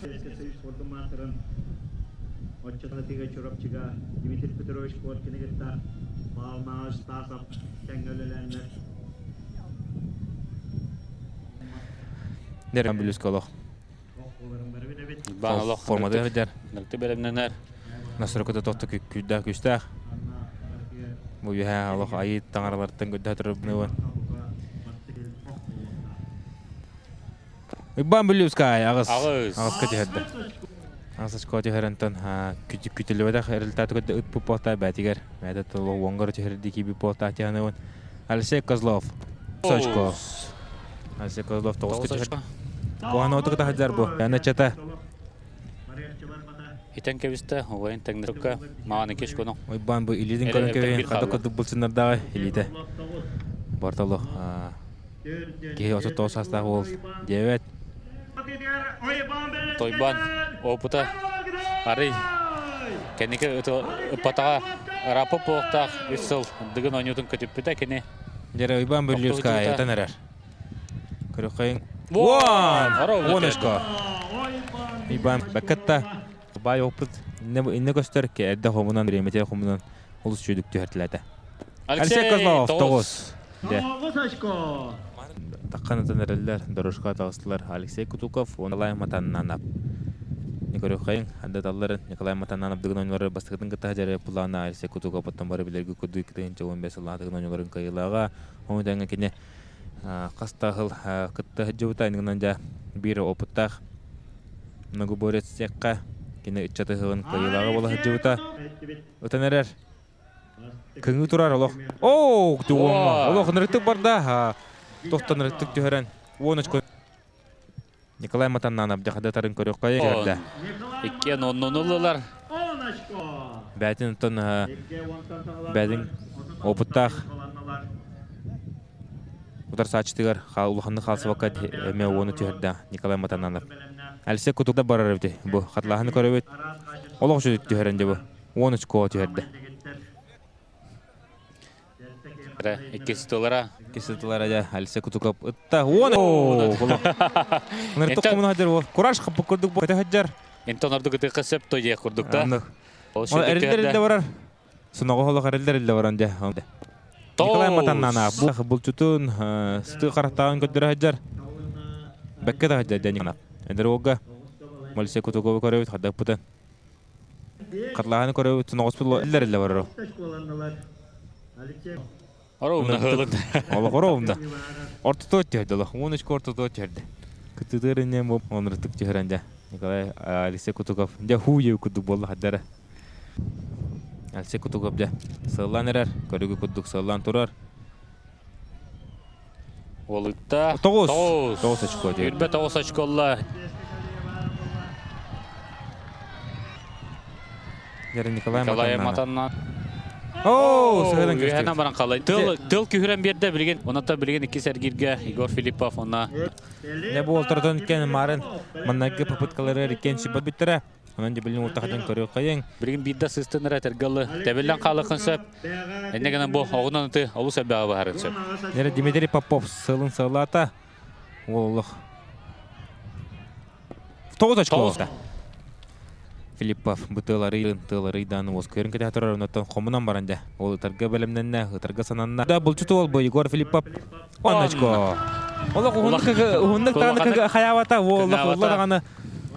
Оччотугар Чурапчыга Дмитрий Петрович Коркины кытта Павел Михайлович Стасов тэҥҥэ үлэлээннэр Нервен бүлүскэ олох. Баан олох формада сылдьар. Нырты бэлэмнэнэр. Настройката тохто күүрдээх күүстээх. Бу үһэ олох айыы таҥаралартан көрдөһө турар Уйбаан Бүлүүскай аҕыс. Аҕыс. Аҕыска түһэрдэ. Аҕыс очко түһэрэнтэн күтүллүбэтэх результаты көрдө ыт пуппуохтаа бээтигэр. Бээтэ толо уонгар түһэрдии киирбит буолтаа тиһаныбын. Алексей Козлов. Очко. Алексей Козлов тоҕуска түһэр. Куһаҕан оту кытаһыдьар бу. Яна чата. Итэн кэбистэ, убайын тэҥнэркэ маҕан икки очкону. Уйбаан бу илиитин көрөн кэбиһин хата курдук булчуннардааҕы илиитэ. Бортоло Киһи 39 саастаах уол диэбэт. Тойбан опыта арый кэнники ыппатаҕа Рапа буолуохтаах үс сыл Дыгын оонньуутун көтүппүтэ кини. Дьэрэ Уйбаан Бүллүүскай ытан эрэр. Көрөххөйүн. Уон! Уон очко. Уйбаан бэккэтта. Баай опыт инне көстөр эрдэ хомунан, бириэмэтигэр хомунан олус үчүгдүк түһэртилээтэ. Алексей Козлов тоҕус. Тоҕус очко. Таххан ытан эрэллэр, дорожка таҕыстылар Алексей Кутуков уонна Николай Матаннанов. Николай андаталларын Николай Матаннанов дыгын оонньуулары бастакытын кытта дьарык пулаана Алексей Кутуков оттон бары билэргэ курдук 2015 сыллаах дыгын оонньууларын кыайыылааҕа. Ону тэҥэ кини хас да сыл кытта сылдьыбыта, иннинэн дьэ биир опыттаах. Многоборец диэххэ, кини ыччат ыһыҕын кыайыылааҕа буола сылдьыбыта. Ытан эрэр. Кыҥыы турар олох. Оо, туома. Олох ынырыктык барда. Тохтон ынырыктык түһэрэн. 10 очко. Николай Матаннанов дьахадатарын көрүөххэ түһэрдэ. Иккиэн оннуну ыллылар. Бээтин оттон бээтин опыттаах утарсааччытыгар улаханнык хаалсыбакка эмиэ уону түһэрдэ Николай Матананов. Алексей Кутукда барар эбит бу хатлааһыны көрөбүт. Олох үчүгэй түһэрэн дьэ бу. 10 очко түһэрдэ. Иккис тылара. Иккис тылара дьэ Алексей Кутуков ытта. 10 Ныртык хомуна хадьар ол. Кураж хаппыт курдук бу хадьар. Интон ордук ытыахха сөп то диэх курдук да. Ол эриллэр илдэ барар. Суноҕо олох эриллэр илдэ баран дьэ. Николай Матаннана бу булчутун сытыы харахтааҕын көрдөрө сылдьар. Бэккэ да сылдьар дьэ Николай. Эдэр уолга Алексей Кутукову көрөбүт хардаппытын. Хатлааһыны көрөбүт суноҕоспут иллэр иллэ барар. Оровна хылын. Олох оровна. Ортотуот түһэрдэ олох. 13 ортотуот түһэрдэ. Кытытыр иннем бу онрытык түһэрэн дьэ. Николай Алексей Кутуков дьэ хуу дьэ курдук буолла хаддара. Алексей Кутуков дьэ сыллаан эрэр. Көрүгү курдук сыллаан турар. Уолутта. 9. 9 очко диэн. Үрбэ 9 очколла. Дьэ Николай Николай Матаннана. Матанна. Оо, сыһыанан Үөһэнэн көстүбүт. баран халай. Тыл тыл күһүрэн биэрдэ билигин. Онон билигин иккис эргииргэ Егор Филиппов онна Дьэ бу олторотон иккен марын маннайгы попыткалары иккен сиппат бүттэрэ. Онон дьэ билин ултахатын көрүөххэйиҥ. Билигин биирдэ сыстын эрэ этэргэ тэбиллэн хаалыаххын сөп. Инньэ гынан бу оҕунан ыты олус элбэҕи баһарын сөп. Дьэ Дмитрий Попов сылын сыллаата. Уол олох 9 очко буолта. Филиппов бытыаларыйын тыаларыйдаан уоскуйарын кэтэһэ турар оннуттан хомунан баран дьэ ол ытарга бэлэмнэннэ ытарга сананна да булчут уол бу Егор Филиппов 10 очко олох уһуннук уһуннук даҕаны хайаабата уол олох улла даҕаны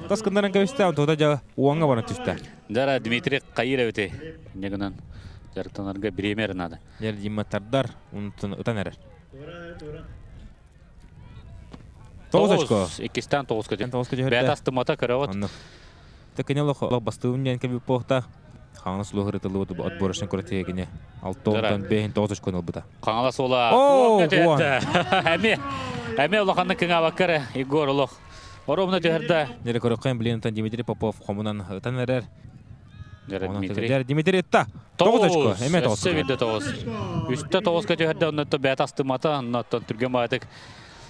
тас гыннаран кэбистэ онтута дьэ уоҥҥа баран түстэ Дара Дмитрий хайыр эбити инньэ гынан дьарыктанарга бириэмэ эрэ наада. Дьэ Дима тардар онтон ытан эрэр 9 очко. Иккистээн 9 көтү. 9 көтү. Бэйэтэ астыммата көрөҕүт. Оннук. Тэкини олох олох бастыыбын диэн кэбип буохта. Хаҥалас улуу ырытыллыбыт отборочный күрэхтэһиигэ кини 6 5 9 очкону ылбыта. Хаҥалас уола Оо, уон. Эми эми улаханнык кыҥаабакка эрэ Егор олох оруобуна түһэрдэ. Дьэ көрөххө блин Дмитрий Попов хомунан ытан эрэр. Дьэ Дмитрий. Дьэ Дмитрий ытта. 9 очко. Эме 9. Өссө биирдэ 9. Үстэ 9-ка түһэрдэ, оннуттан бэйэтэ астыммата, оннуттан түргэн баҕайытык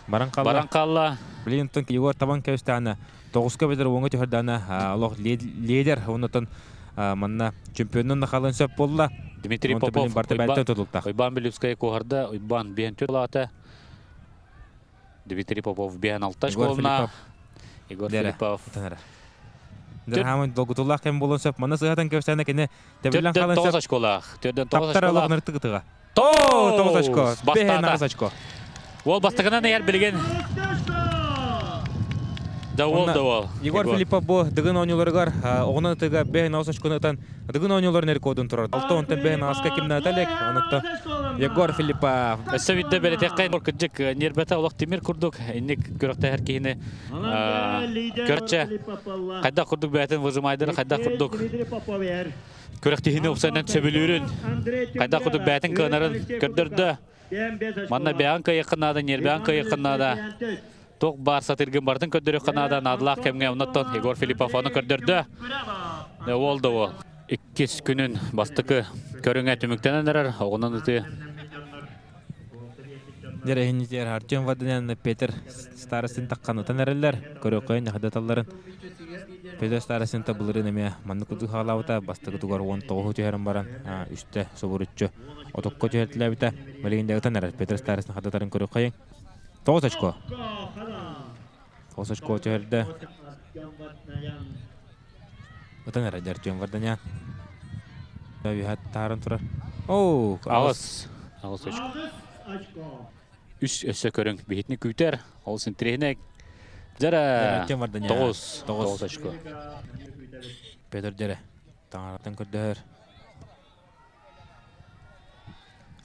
Баран хаалла. Баран хаалла. Блин, оттон Егор табан кэбистэҕинэ, 9-ка эбэтэр 10-га түһэрдэҕинэ, олох лидер, оннуттан манна чемпионунан да хаалыан сөп буолла. Дмитрий Онтон Попов барыта бэйэтэ тутултах. Уйбаан Белюбскай куоһарда, Уйбаан биэн түлаата. Дмитрий Попов биэн алта школна. Егор Филиппов. Дырхамын долгутуллаах кэм буолуон сөп. Манна сыһатан кэбистээнэ кини тэбиллэн Төрдөн хаалан 9 сөп. очколаах. Төрдөн 9 Таптар очколаах. олох ытыга. 9 очко. Бэһэн Бастаата. 8 очко. Уол бастакынан ыйар билигин. Да уол да уол. Егор Филиппов бу Дыгын оонньууларыгар оҕунан ытыга бэһэн 8 очкону ытан Дыгын оонньууларын рекордун турар. 6 онтон бэһэн аҕыска кимнэ Олег, онотто Егор Филиппов. Өссө биирдэ бэлэтиэххэ кырдьык ньиэрбэтэ олох тимир курдук инник күрэхтэһэр киһини көрчө хайдах курдук бэйэтин выжимайдары хайдах курдук күрэхтиһини упсайынан сөбүлүүрүн хайдах курдук бэйэтин кыанарын көрдөрдө. Манна бэйэҕин кыайыаххын наада, ньиэрбэҕин кыайыаххын наада. Туох баар сатыыргын барытын көрдөрүөххэ наада, наадалаах кэмҥэ оннуттан Егор Филиппов ону көрдөрдө. Уол да уол. Иккис күнүн бастакы көрүҥэ түмүктэнэн эрэр, оҕунан ытыы. Дьэрэһиннитигэр Артем Ваданян Петр Старостин тахханытан эрэллэр. Көрөкөйөн ньахадаталларын. Петр Старостин былырыын эмиэ маннык курдук хаалаабыта. Бастакы тугар 19 түһэрэн баран үстэ субуруччу отокко түһэртилээбитэ. Билигин дьэ ытан эрэр Петр Старостин хадатарын көрөкөйүн. 9 очко. 9 очко түһэрдэ. Ытан эрэр Артем Варданян. Үһэ тааран турар. Оу, Аҕыс. 8 очко. Үс өссө көрүҥ биһитини күүтэр. Ол интириэһинэй. Дьэрэ. Артем Варданян. 9. 9 очко. Петр Дьэрэ. Таҥараттан көрдөһөр.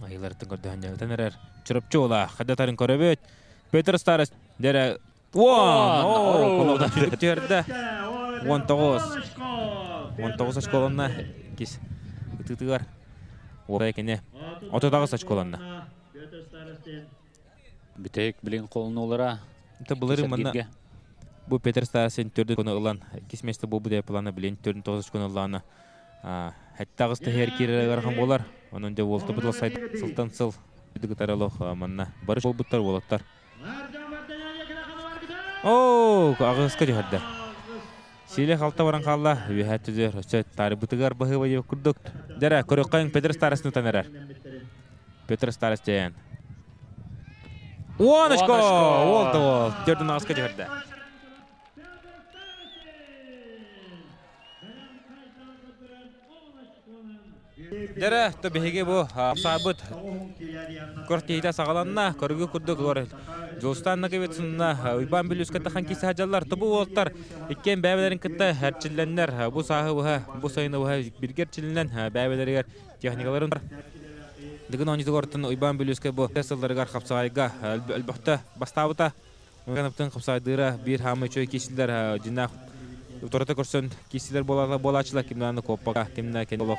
Айыларыттан көрдөһөн дьэ ытан эрэр. Чурапчы уола хадатарын көрөбүт. Петр Старость Дьэрэ. Уон! Оо, түһэрдэ. 19. 19 очколанна иккис ытыытыгар. Уопсай кини 38 очколанна. Бүтэһик билин холонуулара Былырын манна бу Петр Старостин төрдүн кону ылан иккис месте буолбут плана билин төрдүн тоҕус очкону ыллаана хэттаҕыс тэһиэр киирэр ыарахан буолар. Онон дьэ уолта бытыл сайд сылтан сыл кытары олох манна бары буолбуттар уолаттар. Оо, аҕыска түһэрдэ. Сиилэ халта баран хаалла, үөһэ түзөр, өссө таарыбытыгар баһыыба диэбит курдук. Дьэрэ, көрүөххэ Петр Старостин утан эрэр. Петр Старостин. 10 очко! Уол да уол. Төрдүн аҕыска түһэрдэ. Дьэрэ, то биһиги бу саабыт көр тиһитэ саҕаланна, көрүгү курдук олор Дьулустаан Наковицынна Уйбаан Бүлүүскэ тахан кисе сылдьаллар. Тобу уолтар иккиэн бэйэлэрин кытта эрчиллэннэр, бу сааһы быһа, бу сайыны быһа биргэ эрчиллинэн бэйэлэригэр техникаларын Дыгын оонньуутугар Уйбаан Бүлүүскэ бу сылларыгар хапсаҕайга өлбөхтө бастаабыта. Канаптын хапсаайдыыра биир хаамы үчүгэй киисилэр дьиннээх утарыта көрсөн киисилэр буолааччылар кимнааны куоппака кимна кэн олох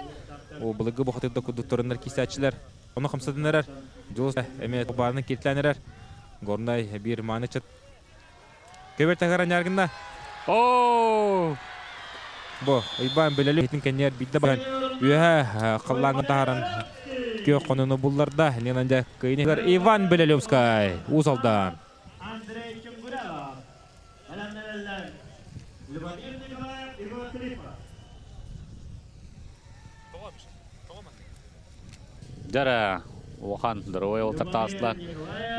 былыргы бухатырда курдуктарыннар киисээччилэр ону хамсатан эрэр Дьулус эмиэ баарынан кииртлээн эрэр Горнай биир мааны чат көбөр таһыгар анньааргынна Оо! Бу Уйбаан Бөлөлү итин кэннигэр биирдэ баран үөһэ халлааҥҥа таһааран күөх хонууну булларда. Иннинэн дьэ кыайыыны Иван Белолюбскай Уус Алдан. Андрей Чунгурелов. Бэлэмнэнэллэр Любомир Николаев, Егор Филиппов. Дьара улахан здоровой ол таастылар.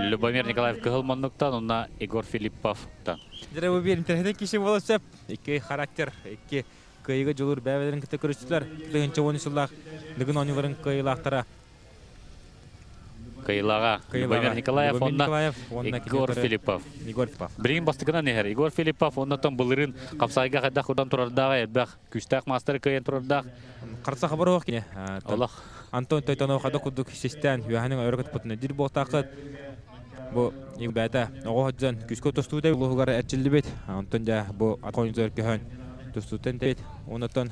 Любомир Николаев кыһыл муннуктан, уонна Егор Филипповтан. Дьэ бу биир интэриэһинэй киһи буола сөп. Икки характер, икки кыайыыга дьулуур бэйэлэрин кытта көрүстүлэр. 1010 сыллаах Дыгын оонньууларын кыайыылаахтара Кыайыылааҕа Любомир Николаев уонна Егор Филиппов. Егор Филиппов. Билигин бастакынан иһэр Егор Филиппов оннотон былырыын хапсаайга хайдах удан турардаах элбэх күүстээх маастары кыайан турардаах. Харса хабар кини. Олох. Антон Тойтонов хада курдук систээн үөһэнин өрө көтпутуна дир буолтаахыт. Бу бэйэтэ оҕо сылдьан күүскэ тустуута улууһугар эрчиллибит. Онтон дьэ бу атхоньузар көһөн тустууттан тэбит. Онтон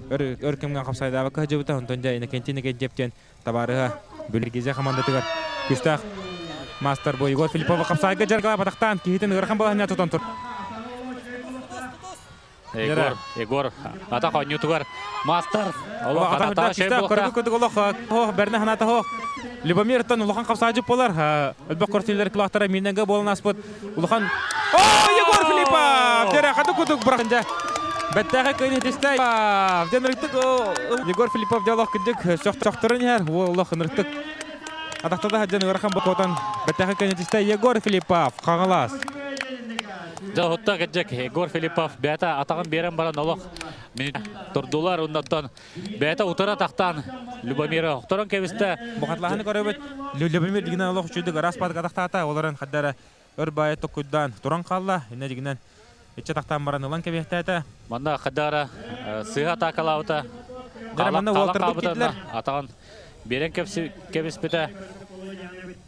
өр өр кэмҥэ хапсайдаабакка сылдьыбыта. Онтон дьэ Иннокентий Иннокентьев диэн табаарыһа Бүлгизе хамаандатыгар күүстээх мастер бу Егор Филиппова хапсайга дьаргала батахтаан киһитин ыарахан балаһынньа тутан тур. Егор, Егор атах оонньуутугар мастер олох атаҕа шөй буолта. Көргү олох бэрнэ ханата хоох. Любомиртан улахан хапсаажып болар. Өлбөх көрсүлэр кылаахтара минненге буолан аспыт. Улахан О, Егор Филиппов! Дere хады кудук бырахынжа. Бэттээхэ кыйын итистэй. Ден ырыктык Егор Филиппов диалог кырдьык сөхтөрөн иһэр. Олох ынырыктык. Атахтада хаджан ыарахан бокотан бэттээхэ кыйын итистэй Егор Филиппов Хаҥалас. Дьэ, отта кырдьык Егор Филиппов бэйэтэ атаҕын биэрэн баран олох турдулар оннуттан бэйэтэ утары атахтаан Любомира охторон кэбистэ. Бухатлаһаны көрөбүт. Любомир дигинен олох үчүгдүк араас баатык атахтаата. Олорон хаддара өр баайы токкуйдаан туран хаалла. Инне дигинен иччэ тахтаан баран ылан кэбиэхтээтэ. Манна хаддара сыыһа атаакалаабыта. Дьэ, манна уолтарбыт киирдилэр. Атаҕын биэрэн кэбиспитэ.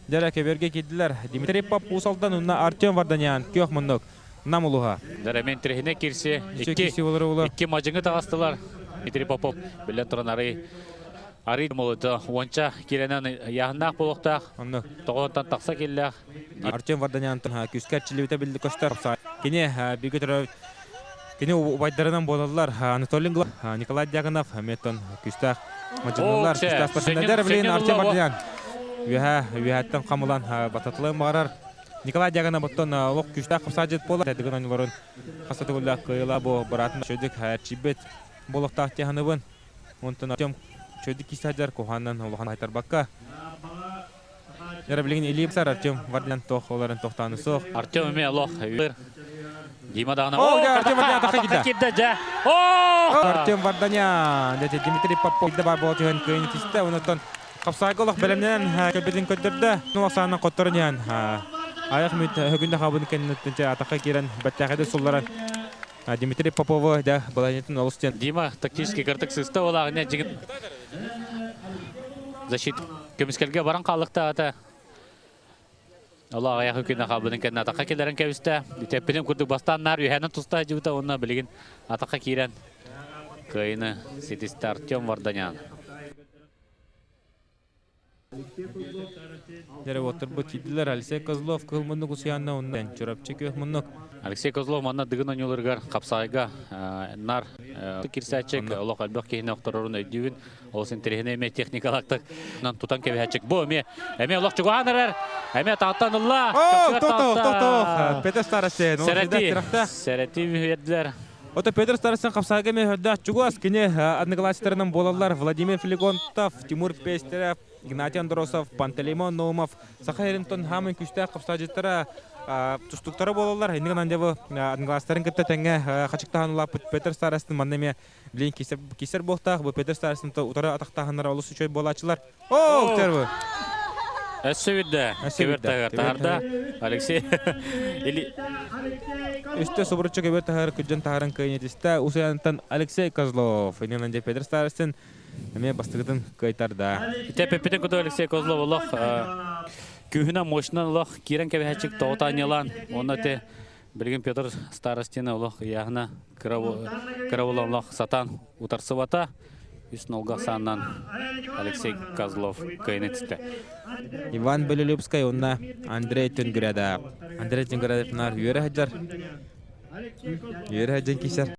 Дьэ, кэбиэргэ киирдилэр. Дмитрий Поп Уус Алдан уонна Артем Варданян күөх муннук Нам улуһа. Дьэ, мен тирихине кирси. Икки мадьыҥы таҕыстылар. Дмитрий Попов билэн туран арый арый молодо уонча киирэнэн яһыннаах буолуохтаах. Оннук. Тоҕонтон тахса киллээх. Артем Варданян күүскэ эрчиллибитэ билли көстөр. Кини бигэ төрөөбүт кини убайдарынан буолаллар Анатолий Николай Дьяконов эмиэ күүстээх мадьынылар, күүстээх спортсменнар билин Артем Варданян үөһэ үөһэттэн хамылан бататылын баҕарар. Николай Дьяконов оттон олох күүстээх хапсаадьыт буолар. Дыгын оонньууларын хас да төгүллээх кыайыылаах бу быраатын үчүгдүк эрчийбит буолуохтаах дии Онтон Артем үчүгдүк киирсэ сылдьар куһаанынан улахан хайтарбакка. Дьэ билигин илии сар Артем Варданян туох олорон тохтааны суох. Артем эмиэ олох Дима даҕаны О, Артем Варданян атахха киирдэ дьэ. О! Артем Варданян, дьэ Дмитрий Попов да бар буола түһэн кыайын тистэ. Онтон хапсаайга олох бэлэмнэнэн кэлбитин көрдөрдө. Саанан хотторон иһэн аяқ мүт өгүндэ хабын кэнниттэн атахха киирэн бэттээхэйдик сулларан Дмитрий Попову да баланетін олус диэн. Дима тактический кыртык сыста олағына жігіт защит көмүскелге баран қалықта ата. Ола аҕыйах күнэ хаалбытын кэннэ атахха киллэрэн кэбистэ. Тэппитин курдук бастаан наар үһээнэн туста сылдьыбыта уонна билигин атахха киирэн кыайыыны ситистэ Артем Варданян. Дьэрэ уоттарбыт тиийдилэр Алексей Козлов кыһыл муннук усуйаанна уонна Чурапчы күөх муннук. Алексей Козлов манна Дыгын оонньууларыгар хапсаҕайга нар кирсээччик олох элбэх киһини охторорун өйдүүбүн. Олус интэриэһинэй эмиэ техникалаахтык тутан кэбиһээччик. Бу эмиэ эмиэ олох чугаһаан эрэр. Эмиэ тааттан ылла. Тохтоо, тохтоо. Петр Старостин. Сэрэти. Сэрэти үһүөрдүлэр. Ото Петр Старостин хапсаҕайга эмиэ өрдөөх чугас. Кини одноклассниктарынан буолаллар Владимир Филигонтов, Тимур Пестерев, Игнатий Андросов, Пантелеймон Наумов Саха сирин хаамын күүстээх хапсаажыттара тустуктара буолаллар. Инник анан однокласстарын кытта тэҥҥэ хачыктаһан улааппыт Петр Старостин манна эмиэ билин кисер буолтаах. Бу Петр Старостин утары атахтааһыннара олус үчүгэй буолааччылар. О, тербы. Өссө бирде. Көбөр таһыгар таһарда. Алексей или Үстэ субуруччу көбөр таһар күдьэн таһарын кыайнетистэ Усуянтан Алексей Козлов. Иннинэн Петр Старостин эмиэ бастыгытын кыайтарда. Тэппиппитин куту Алексей Козлов олох күүһүнэн мощынан олох киирэн кэбиһэччик тоҕутаанньалаан уонна те билигин Петр Старостина олох ыйааһына кыра кыра буолан олох сатаан утарсыбата үс нолга сааннан Алексей Козлов кыайыны тистэ. Иван Белолюбскай уонна Андрей Түнгүрәдә. Андрей Түнгүрәдә наар үөрэ сылдьар. Үөрэ сылдьан кисэр.